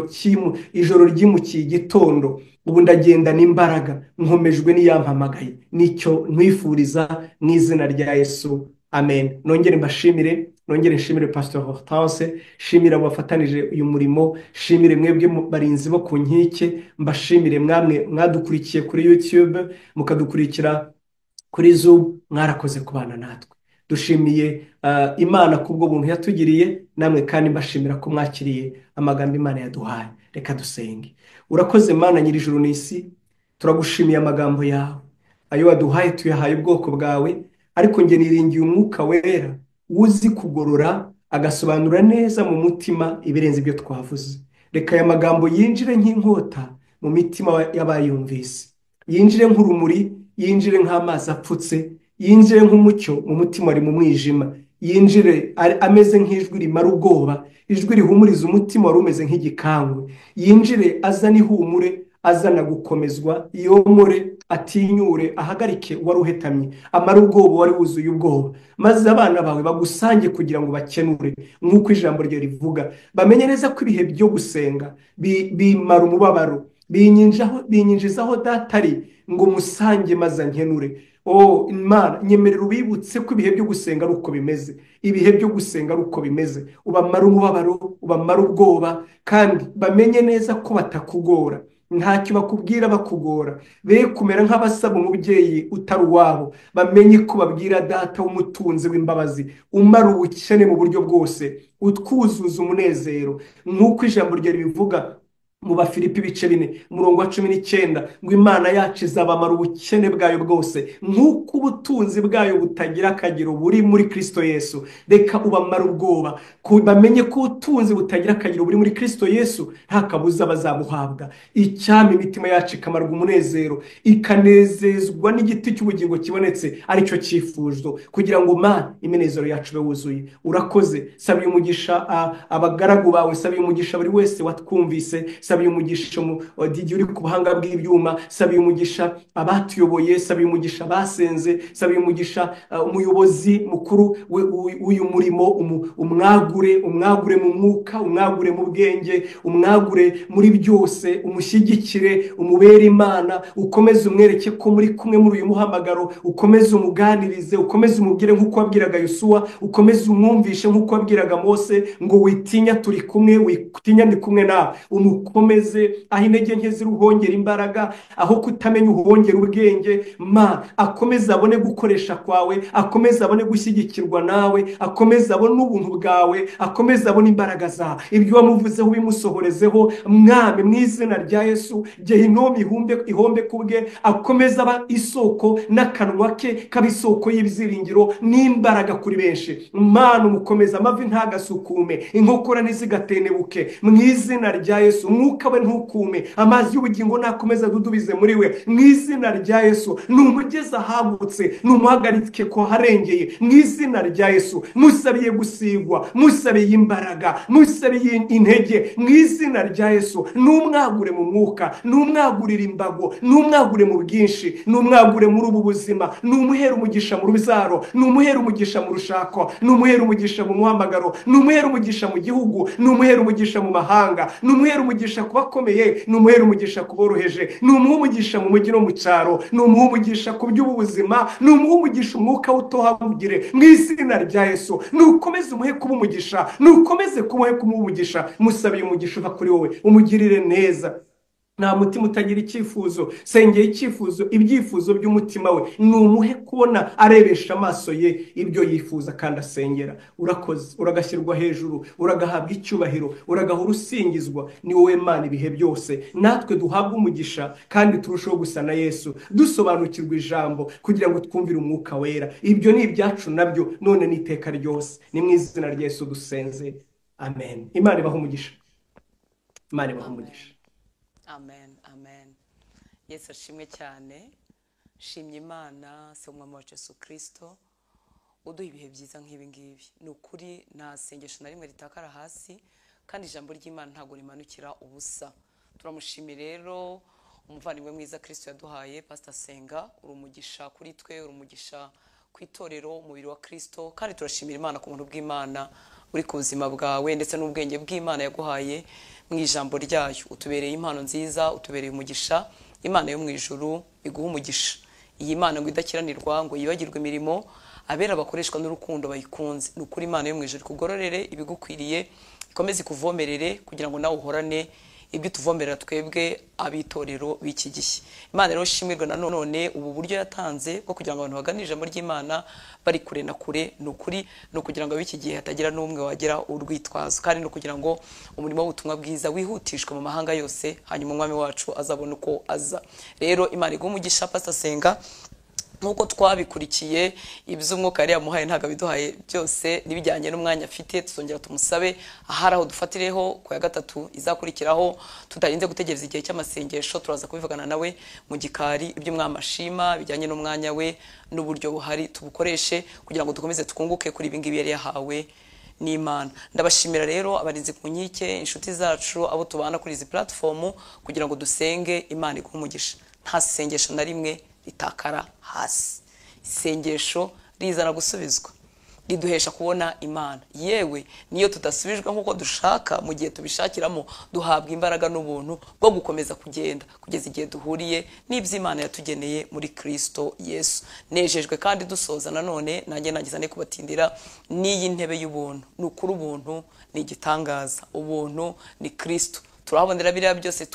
ijoro ryimukiye igitondo, ubu ndagenda n'imbaraga, nkomejwe n'iyampamagaye. Nicyo nkwifuriza mu izina rya Yesu, amen. Nongere mbashimire, nongere nshimire Pastor Hortense, shimire abo bafatanije uyu murimo, shimire mwebwe barinzi bo ku nkike, mbashimire mwamwe mwadukurikiye kuri YouTube, mukadukurikira kuri Zoom, mwarakoze kubana natwe. Dushimiye Imana kubwo buntu yatugiriye, namwe kandi mbashimira ko mwakiriye amagambo Imana yaduhaye. Reka dusenge. Urakoze Mana nyir'ijuru n'isi, turagushimiye amagambo yawe, ayo waduhaye tuyahaye ubwoko bwawe, ariko njye niringiye umwuka wera uzi kugorora agasobanura neza mu mutima ibirenze ibyo twavuze. Reka aya magambo yinjire nk'inkota mu mitima y'abayumvise, yinjire nk'urumuri, yinjire nk'amazi apfutse, yinjire nk'umucyo mu mutima wari mu mwijima, yinjire ameze nk'ijwi rimara ubwoba, ijwi rihumuriza umutima wari umeze nk'igikangwe, yinjire azana ihumure, azana gukomezwa, yomore, atinyure, ahagarike uwari uhetamye, amara ubwoba wari wuzuye ubwoba, maze abana bawe bagusange kugira ngo bakenure nk'uko ijambo rye rivuga. Bamenye neza ko ibihe byo gusenga bimara umubabaro, binyinjizaho datari ngo musange maze ankenure. Oh Imana, nyemerera ubibutse ko ibihe byo gusenga ari uko bimeze, ibihe byo gusenga ari uko bimeze. Ubamara umubabaro, ubamara ubwoba, kandi bamenye neza ko batakugora, ntacyo bakubwira bakugora. Be kumera nk'abasaba umubyeyi utari uwabo, bamenye ko babwira data w'umutunzi w'imbabazi, umara ubukene mu buryo bwose, utwuzuza umunezero, nk'uko ijambo rye ribivuga mu Bafilipi ibice 4 umurongo wa 19, ngo Imana yacu izabamara ubukene bwayo bwose nk'uko ubutunzi bwayo butagira akagero buri muri Kristo Yesu. Reka ubamara ubwoba, bamenye ko ubutunzi butagira akagero buri muri Kristo Yesu, nta kabuza bazabuhabwa. Icyampa imitima yacu ikamarwa umunezero, ikanezezwa n'igiti cy'ubugingo kibonetse, aricyo cyifuzo, kugira ngo Mana iminezero yacu ibe wuzuye. Urakoze. Sabiye umugisha abagaragu bawe, sabiye umugisha buri wese watwumvise, sabiye umugisha Didi uri ku buhanga bw'ibyuma, sabiye umugisha abatuyoboye, sabiye umugisha abasenze, sabiye umugisha umuyobozi mukuru w'uyu murimo, umwagure, umwagure mu mwuka, umwagure mu bwenge, umwagure muri byose, umushyigikire, umubere Imana, ukomeze umwereke ko muri kumwe muri uyu muhamagaro, ukomeze umuganirize, ukomeze umubwire nk'uko wabwiraga Yosuwa, ukomeze umwumvishe nk'uko wabwiraga Mose, ngo witinya turi kumwe, witinya ndi kumwe nawe. Umukomeze aho intege nke ziri uhongera imbaraga, aho kutamenya uhongera ubwenge, ma akomeze abone gukoresha kwawe, akomeze abone gushyigikirwa nawe, akomeze abone ubuntu bwawe, akomeze abone imbaraga zawe. Ibyo wamuvuzeho ubimusohorezeho, Mwami, mu izina rya Yesu. Gehinomu ihombe kubwe, akomeze aba isoko n'akanwa ke kaba isoko y'ibyiringiro n'imbaraga kuri benshi. Mana, umukomeze amavi ntagasukume, inkokora ntizigatenebuke, mu izina rya Yesu. Umwuka we ntukume, amazi y'ubugingo nakomeza adudubize muri we, mu izina rya Yesu. Numugeze ahagutse, numuhagarike ko harengeye, mu izina rya Yesu. Musabiye gusigwa, musabiye imbaraga, musabiye intege, mu izina rya Yesu. Numwagure mu mwuka, numwagurire imbago, numwagure mu bwinshi, numwagure muri ubu buzima, numuhere umugisha mu rubyaro, numuhere umugisha mu rushako, numuhere umugisha mu muhamagaro, numuhere umugisha mu gihugu, numuhere umugisha mu mahanga, numuhere umugisha ku bakomeye, numuhere umugisha ku boroheje, numuhe umugisha mu mujyi no mu cyaro, numuhe umugisha ku by'ubuzima, numuhe umugisha umwuka utohagugire, mu izina rya Yesu. Nukomeze umuhe kuba umugisha, nukomeze kumuhe kuba umugisha. Musabiye umugisha uva kuri wowe, umugirire neza. Nta mutima utagira icyifuzo, sengeye icyifuzo, ibyifuzo by'umutima we, numuhe kubona arebesha amaso ye ibyo yifuza kandi asengera. Urakoze, uragashyirwa hejuru, uragahabwa icyubahiro, uragahora usingizwa. Ni wowe Mana ibihe byose. Natwe duhabwe umugisha kandi turusheho gusa na Yesu, dusobanukirwa ijambo kugira ngo twumvire umwuka wera. Ibyo ni ibyacu nabyo none n'iteka ryose. Ni mu izina rya Yesu dusenze, amen. Imana ibahe umugisha, Imana ibahe umugisha. Amen, amen. Yesu ashimwe cyane. Shimye Imana se umwami wacu Yesu Kristo uduha ibihe byiza nk'ibi ngibi. Ni ukuri nta sengesho na rimwe ritakara hasi, kandi ijambo ry'Imana ntabwo rimanukira ubusa. Turamushimira rero umuvandimwe mwiza Kristo yaduhaye, Pastor Senga, uri umugisha kuri twe, uri umugisha ku itorero, umubiri wa Kristo, kandi turashimira Imana ku buntu bw'Imana uri ku buzima bwawe ndetse n'ubwenge bw'Imana yaguhaye mu ijambo ryayo. Utubereye impano nziza, utubereye umugisha. Imana yo mu ijuru iguha umugisha. Iyi Mana ngo idakiranirwa, ngo yibagirwe imirimo abera bakoreshwa n'urukundo bayikunze. Ni ukuri Imana yo mu ijuru ikugororere ibigukwiriye, ikomeze ikuvomerere kugira ngo nawe uhorane ibyo tuvomerera twebwe abitorero b'iki gihe. Imana rero ishimirwe nanone ubu buryo yatanze bwo kugira ngo abantu baganire ijambo ry'Imana bari kure na kure. Ni ukuri ni ukugira ngo ab'iki gihe hatagira n'umwe wagira urwitwazo, kandi ni ukugira ngo umurimo w'ubutumwa bwiza wihutishwe mu mahanga yose, hanyuma umwami wacu azabone uko aza. Rero Imana iguhe umugisha Pastor Senga. Nk'uko twabikurikiye iby'umwuka yari yamuhaye ntabwo abiduhaye byose, n'ibijyanye n'umwanya afite tuzongera tumusabe ahari aho dufatireho ku ya gatatu izakurikiraho, tutarinze gutegereza igihe cy'amasengesho. Turaza kubivugana nawe mu gikari iby'umwami ashima bijyanye n'umwanya we n'uburyo buhari tubukoreshe kugira ngo dukomeze twunguke kuri ibi ngibi yari yahawe n'Imana. Ndabashimira rero abarinzi ku nkike, inshuti zacu, abo tubana kuri izi platform, kugira ngo dusenge Imana iguhe umugisha. Nta sengesho na rimwe ritakara hasi. Isengesho rizana gusubizwa, riduhesha kubona Imana. Yewe niyo tudasubijwe nk'uko dushaka, mu gihe tubishakiramo duhabwa imbaraga n'ubuntu bwo gukomeza kugenda kugeza igihe duhuriye n'iby'Imana yatugeneye muri Kristo Yesu. Nejejwe kandi dusoza nanone nanjye nagize ne kubatindira n'iyi ntebe y'ubuntu. Ni ukuri ubuntu ni igitangaza, ubuntu ni Kristo. Turahabonera biriya byose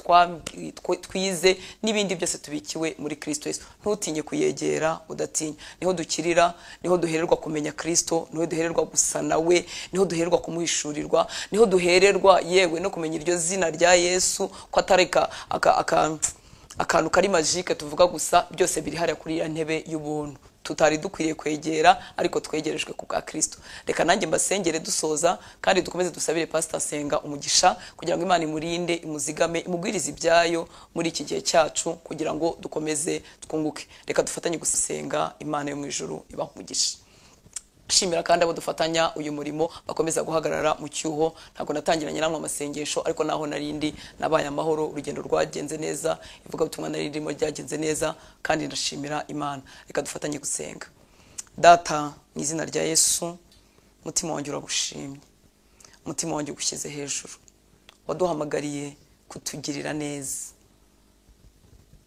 twize n'ibindi byose tubikiwe muri Kristo Yesu. Ntutinye kuyegera, udatinya. Niho dukirira, niho duhererwa kumenya Kristo, niho duhererwa gusa nawe, niho duhererwa kumuhishurirwa, niho duhererwa yewe no kumenya iryo zina rya Yesu, ko atareka akantu kari magique tuvuga gusa. Byose biri hariya kuri ya ntebe y'ubuntu tutari dukwiriye kwegera, ariko twegerejwe ku bwa Kristo. Reka nanjye mbasengere dusoza, kandi dukomeze dusabire Pastor Senga umugisha kugira ngo Imana imurinde, imuzigame, imugwirize ibyayo muri iki gihe cyacu, kugira ngo dukomeze twunguke. Reka dufatanye gusenga, Imana yo mu ijuru ibahe umugisha. Shimira kandi abo dufatanya uyu murimo bakomeza guhagarara mu cyuho. Ntabwo natangiranye namwe amasengesho, ariko naho narindi nabaye amahoro, urugendo rwagenze neza, ivugabutumwa naririmo ryagenze neza, kandi ndashimira Imana. Reka dufatanye gusenga. Data, mu izina rya Yesu, umutima wanjye uragushimye, umutima wanjye ugushyize hejuru. Waduhamagariye kutugirira neza,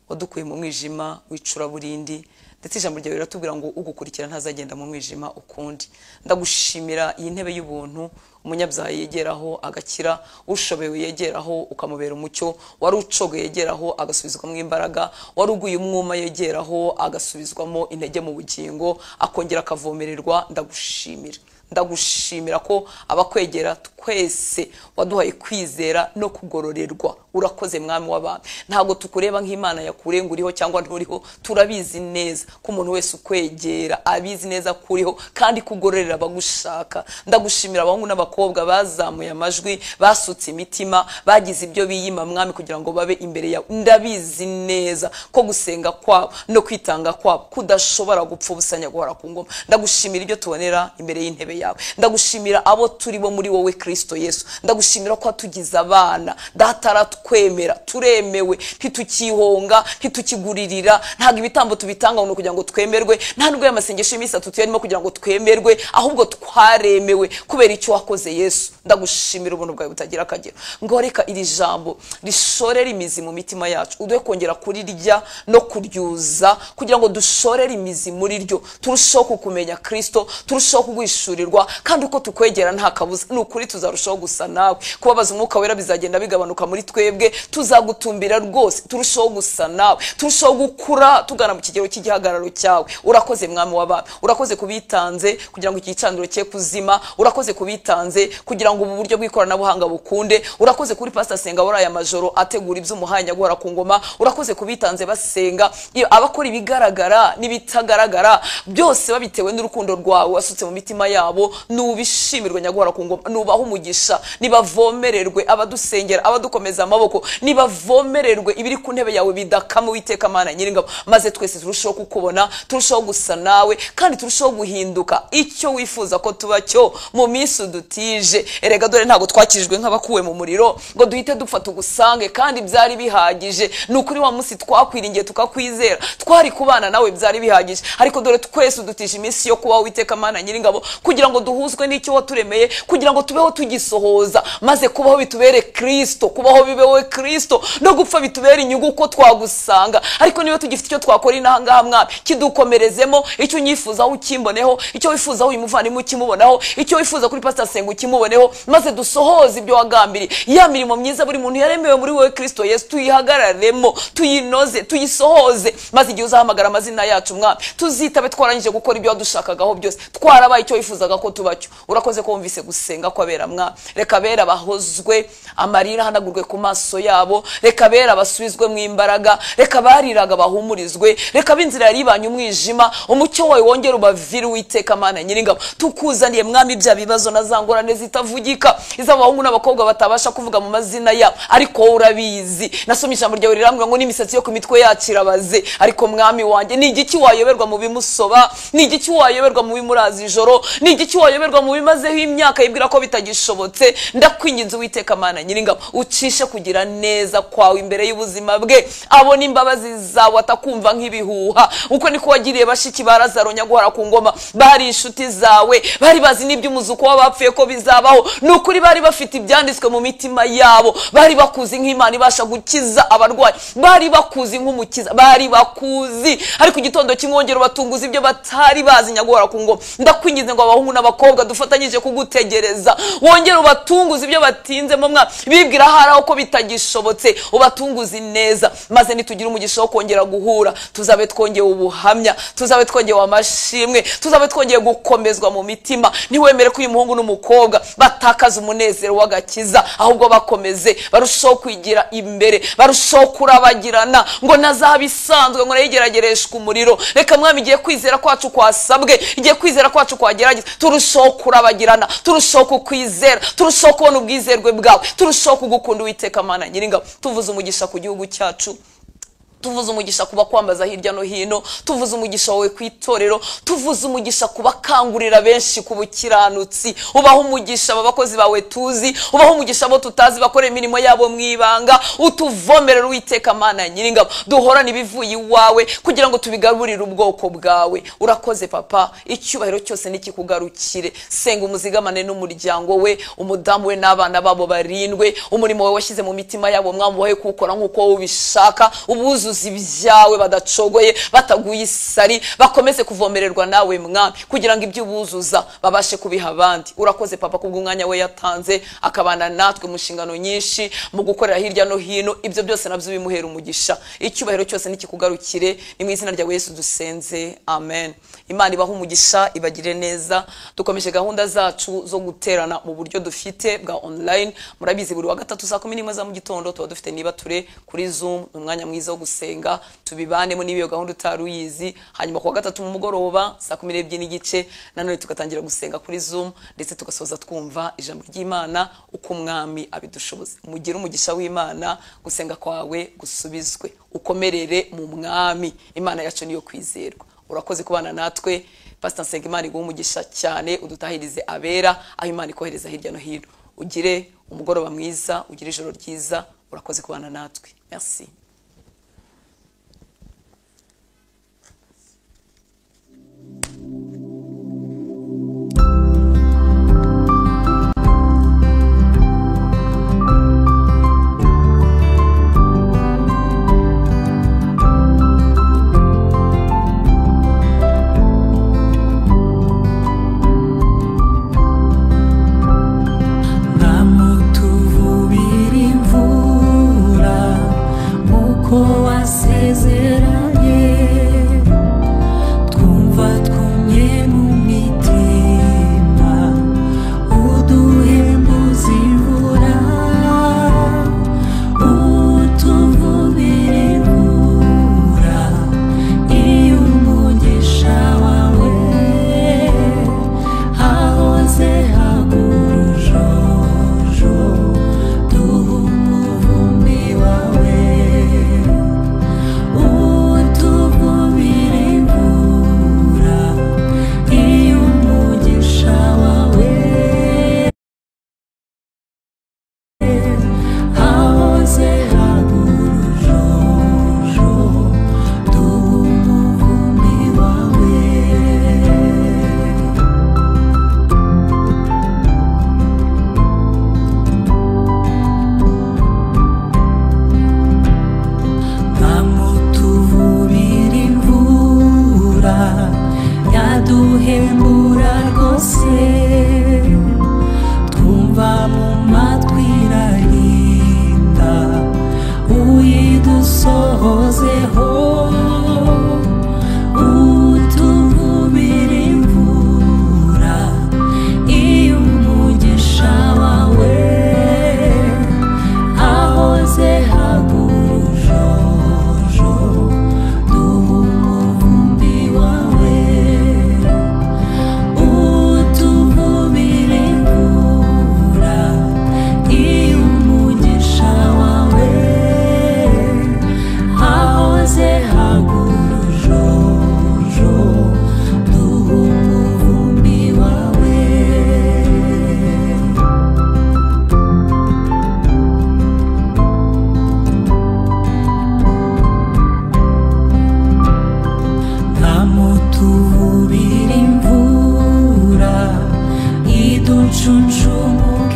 wadukuye mu mwijima w'icuraburindi, ndetse ijambo ryawe riratubwira ngo ugukurikira ntazagenda mu mwijima ukundi. Ndagushimira iyi ntebe y'ubuntu, umunyabyaha yegeraho agakira, ushobewe yegeraho ukamubera umucyo, wari ucogoye yegeraho agasubizwamo imbaraga, wari uguye umwuma yegeraho agasubizwamo intege mu bugingo, akongera akavomererwa. Ndagushimira, ndagushimira ko abakwegera twese waduhaye kwizera no kugororerwa. Urakoze mwami w'abami. Ntabwo tukureba nk'Imana yakurenga uriho cyangwa nturiho, turabizi neza ko umuntu wese ukwegera abizi neza kuriho kandi kugororera abagushaka. Ndagushimira abahungu n'abakobwa bazamuye amajwi, basutse imitima, bagize ibyo biyima mwami kugira ngo babe imbere yawe. Ndabizi neza ko gusenga kwabo no kwitanga kwabo kudashobora gupfa ubusanya guhora ku ngoma. Ndagushimira ibyo tubonera imbere y'intebe yawe. Ndagushimira abo turi bo muri wowe Kristo Yesu. Ndagushimira ko watugize abana, Data aratwemera, turemewe, ntitukihonga, ntitukiguririra. Ntabwo ibitambo tubitanga ngo kugira ngo twemerwe, nta nubwo y'amasengesho y'iminsi itatu tuyarimo kugira ngo twemerwe, ahubwo twaremewe kubera icyo wakoze Yesu. Ndagushimira ubuntu bwawe butagira akagero. Ngo reka iri jambo rishorere imizi mu mitima yacu, uduhe kongera kurirya no kuryuza kugira ngo dushorere imizi muri ryo, turusheho kukumenya Kristo, turusheho kuguhishurirwa, kandi uko tukwegera nta kabuza ni ukuri tuzarushaho gusa nawe. Kubabaza umwuka wera bizagenda bigabanuka muri twebwe, tuzagutumbira rwose, turushaho gusa nawe, turushaho gukura tugana mu kigero cy'igihagararo cyawe. Urakoze mwami w'abami, urakoze kubitanze kugira ngo igicaniro cye kuzima, urakoze kubitanze kugira ngo ubu buryo bw'ikoranabuhanga bukunde, urakoze kuri Pastor Senga waraye amajoro ategura iby'umuhanya guhora ku ngoma, urakoze kubitanze basenga, abakora ibigaragara n'ibitagaragara byose babitewe n'urukundo rwawe wasutse mu mitima yabo. yabo. Nubishimirwe nyaguhora ku ngoma, nubaha umugisha, nibavomererwe abadusengera, abadukomeza amaboko, nibavomererwe ibiri ku ntebe yawe bidakama Uwiteka Mana Nyiringabo, maze twese turusheho kukubona, turusheho gusa nawe, kandi turusheho guhinduka icyo wifuza ko tuba cyo mu minsi udutije. Erega dore ntabwo twakirijwe nk'abakuwe mu muriro ngo duhite dupfa tugusange, kandi byari bihagije. Ni ukuri wa munsi twakwiringiye tukakwizera, twari kubana nawe byari bihagije, ariko dore twese udutije iminsi yo kubaho Uwiteka Mana Nyiringabo, kugira ngo duhuzwe n'icyo waturemeye, kugira ngo tubeho tugisohoza, maze kubaho bitubere Kristo, kubaho bibewe Kristo, no gupfa bitubere inyungu ko twagusanga. Ariko niba tugifite icyo twakora inaha ngaha Mwami, kidukomerezemo, icyo unyifuzaho ukimboneho, icyo wifuzaho uyu muvandimwe ukimubonaho, icyo wifuza kuri Pastor Senga ukimuboneho, maze dusohoze ibyo wagambiriye. Ya mirimo myiza buri muntu yaremewe muri wowe Kristo Yesu, tuyihagararemo, tuyinoze, tuyisohoze, maze igihe uzahamagara amazina yacu Mwami, tuzitabe twarangije gukora ibyo wadushakagaho byose, twarabaye icyo wifuzaga ko tubacyo. Urakoze ko wumvise gusenga kw'abera Mwami. Reka abera bahozwe, amarira ahanagurwe ku maso yabo, reka abera basubizwe mu imbaraga, reka bariraga bahumurizwe, reka b'inzira yaribanye umwijima, umucyo wawe wongere ubavire Uwiteka Mana Nyiringabo. Tukuzaniye Mwami bya bibazo na za ngorane zitavugika, iz'abahungu n'abakobwa batabasha kuvuga mu mazina yabo, ariko wowe urabizi. Nasomye ijambo ryawe rirambwira ngo n'imisatsi yo ku mitwe yacu irabaze, ariko Mwami wanjye ni igiki wayoberwa mu bimusoba, ni igiki wayoberwa mu bimuraza ijoro, ni igiki wayoberwa mu bimazeho imyaka yibwira ko bitagishobotse. Ndakwinginze Uwiteka Mana Nyiringabo, ucishe kugira neza kwawe imbere y'ubuzima bwe, abone imbabazi zawe atakumva nk'ibihuha. Uko niko wagiriye bashiki ba Lazaro nyaguhora ku ngoma, bari inshuti zawe, bari bazi n'iby'umuzuko w'abapfuye ko bizabaho. Ni ukuri bari bafite ibyanditswe mu mitima yabo, bari bakuzi nk'Imana ibasha gukiza abarwayi, bari bakuzi nk'umukiza, bari bakuzi. Ariko igitondo kimwe wongera ubatunguza ibyo batari bazi nyaguhora ku ngoma. Ndakwinginze ngo abahungu n'abakobwa dufatanyije kugutegereza, wongere ubatunguze ibyo batinzemo Mwami, bibwira ahari aho ko bitagishobotse, ubatunguze neza, maze nitugira umugisha wo kongera guhura, tuzabe twongeye ubuhamya, tuzabe twongeye amashimwe, tuzabe twongeye gukomezwa mu mitima. Ntiwemere ko uyu muhungu n'umukobwa batakaza umunezero w'agakiza, ahubwo bakomeze barushaho kwigira imbere, barushaho kurabagirana, ngo nazaba isanzwe ngo nayigeragereshwe umuriro. Reka Mwami, igihe kwizera kwacu kwasabwe, igihe kwizera kwacu kwagerageza, turushaho kurabagirana, turushaho kukwizera, turushaho kubona ubwizerwe bwawe, turushaho kugukunda Uwiteka Mana Nyiringabo. Tuvuze umugisha ku gihugu cyacu, tuvuze umugisha kuba kwambaza hirya no hino, tuvuze umugisha wawe ku itorero, tuvuze umugisha kubakangurira benshi ku bukiranutsi. Ubaho umugisha abakozi bawe tuzi, ubaho umugisha abo tutazi bakora imirimo yabo mu ibanga, utuvomerera Uwiteka Mana Nyiringabo, duhorane ibivuye iwawe kugira ngo tubigaburire ubwoko bwawe. Urakoze Papa, icyubahiro cyose nikikugarukire. Senga umuzigamane n'umuryango we, umudamu we n'abana babo barindwe, umurimo wawe washyize mu mitima yabo Mwami ubahe kuwukora nk'uko wowe ubishaka, ubuzuze ibyawe badacogoye, bataguye isari, bakomeze kuvomererwa nawe Mwami, kugira ngo ibyo ubuzuza babashe kubiha abandi. Urakoze Papa kubw'umwanya we yatanze akabana natwe mu nshingano nyinshi, mu gukorera hirya no hino, ibyo byose nabyo bimuhera umugisha. Icyubahiro cyose nikikugarukire, ni mu izina rya Yesu dusenze, amen. Imana ibahe umugisha, ibagire neza. Dukomeje gahunda zacu zo guterana mu buryo dufite bwa online. Murabizi buri wa gatatu saa 11 za mu gitondo tuba dufite nibature kuri Zoom, umwanya mwiza wo gusenga, tubibanemo n'iyo gahunda utari uyizi. Hanyuma kuwa gatatu mu mugoroba saa 12:30 nanone tugatangira gusenga kuri Zoom, ndetse tugasoza twumva ijambo ry'Imana uko Umwami abidushoboza. Mugire umugisha w'Imana, gusenga kwawe gusubizwe, ukomerere mu Mwami. Imana yacu niyo kwizerwa. Urakoze kubana natwe. Pastor Nsenga, Imana iguhe umugisha cyane, udutahirize abera aho Imana ikohereza hirya no hino. Ugire umugoroba mwiza, ugire ijoro ryiza. Urakoze kubana natwe. Merci. Namutuvubira imvura mu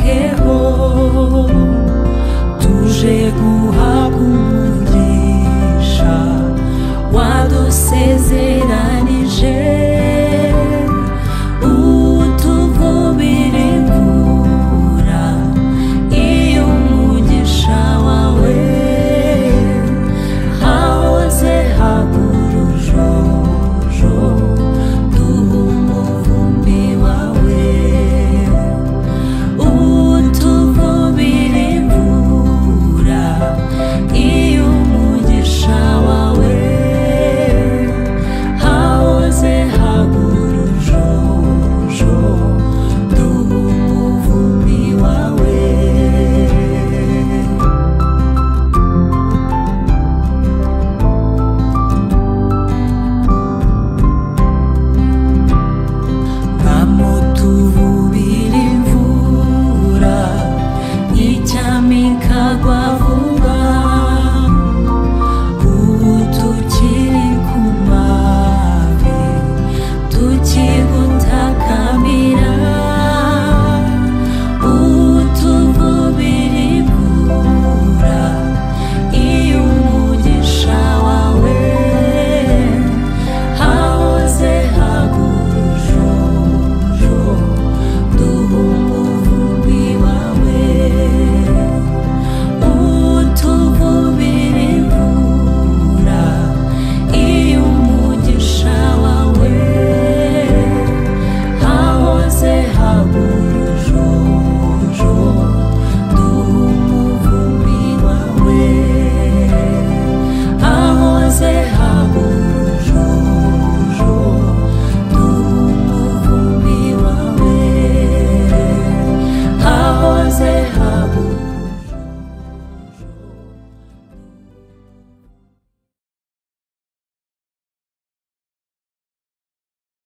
Twitaweho, tuje guhabwa umugisha wadusezeranije.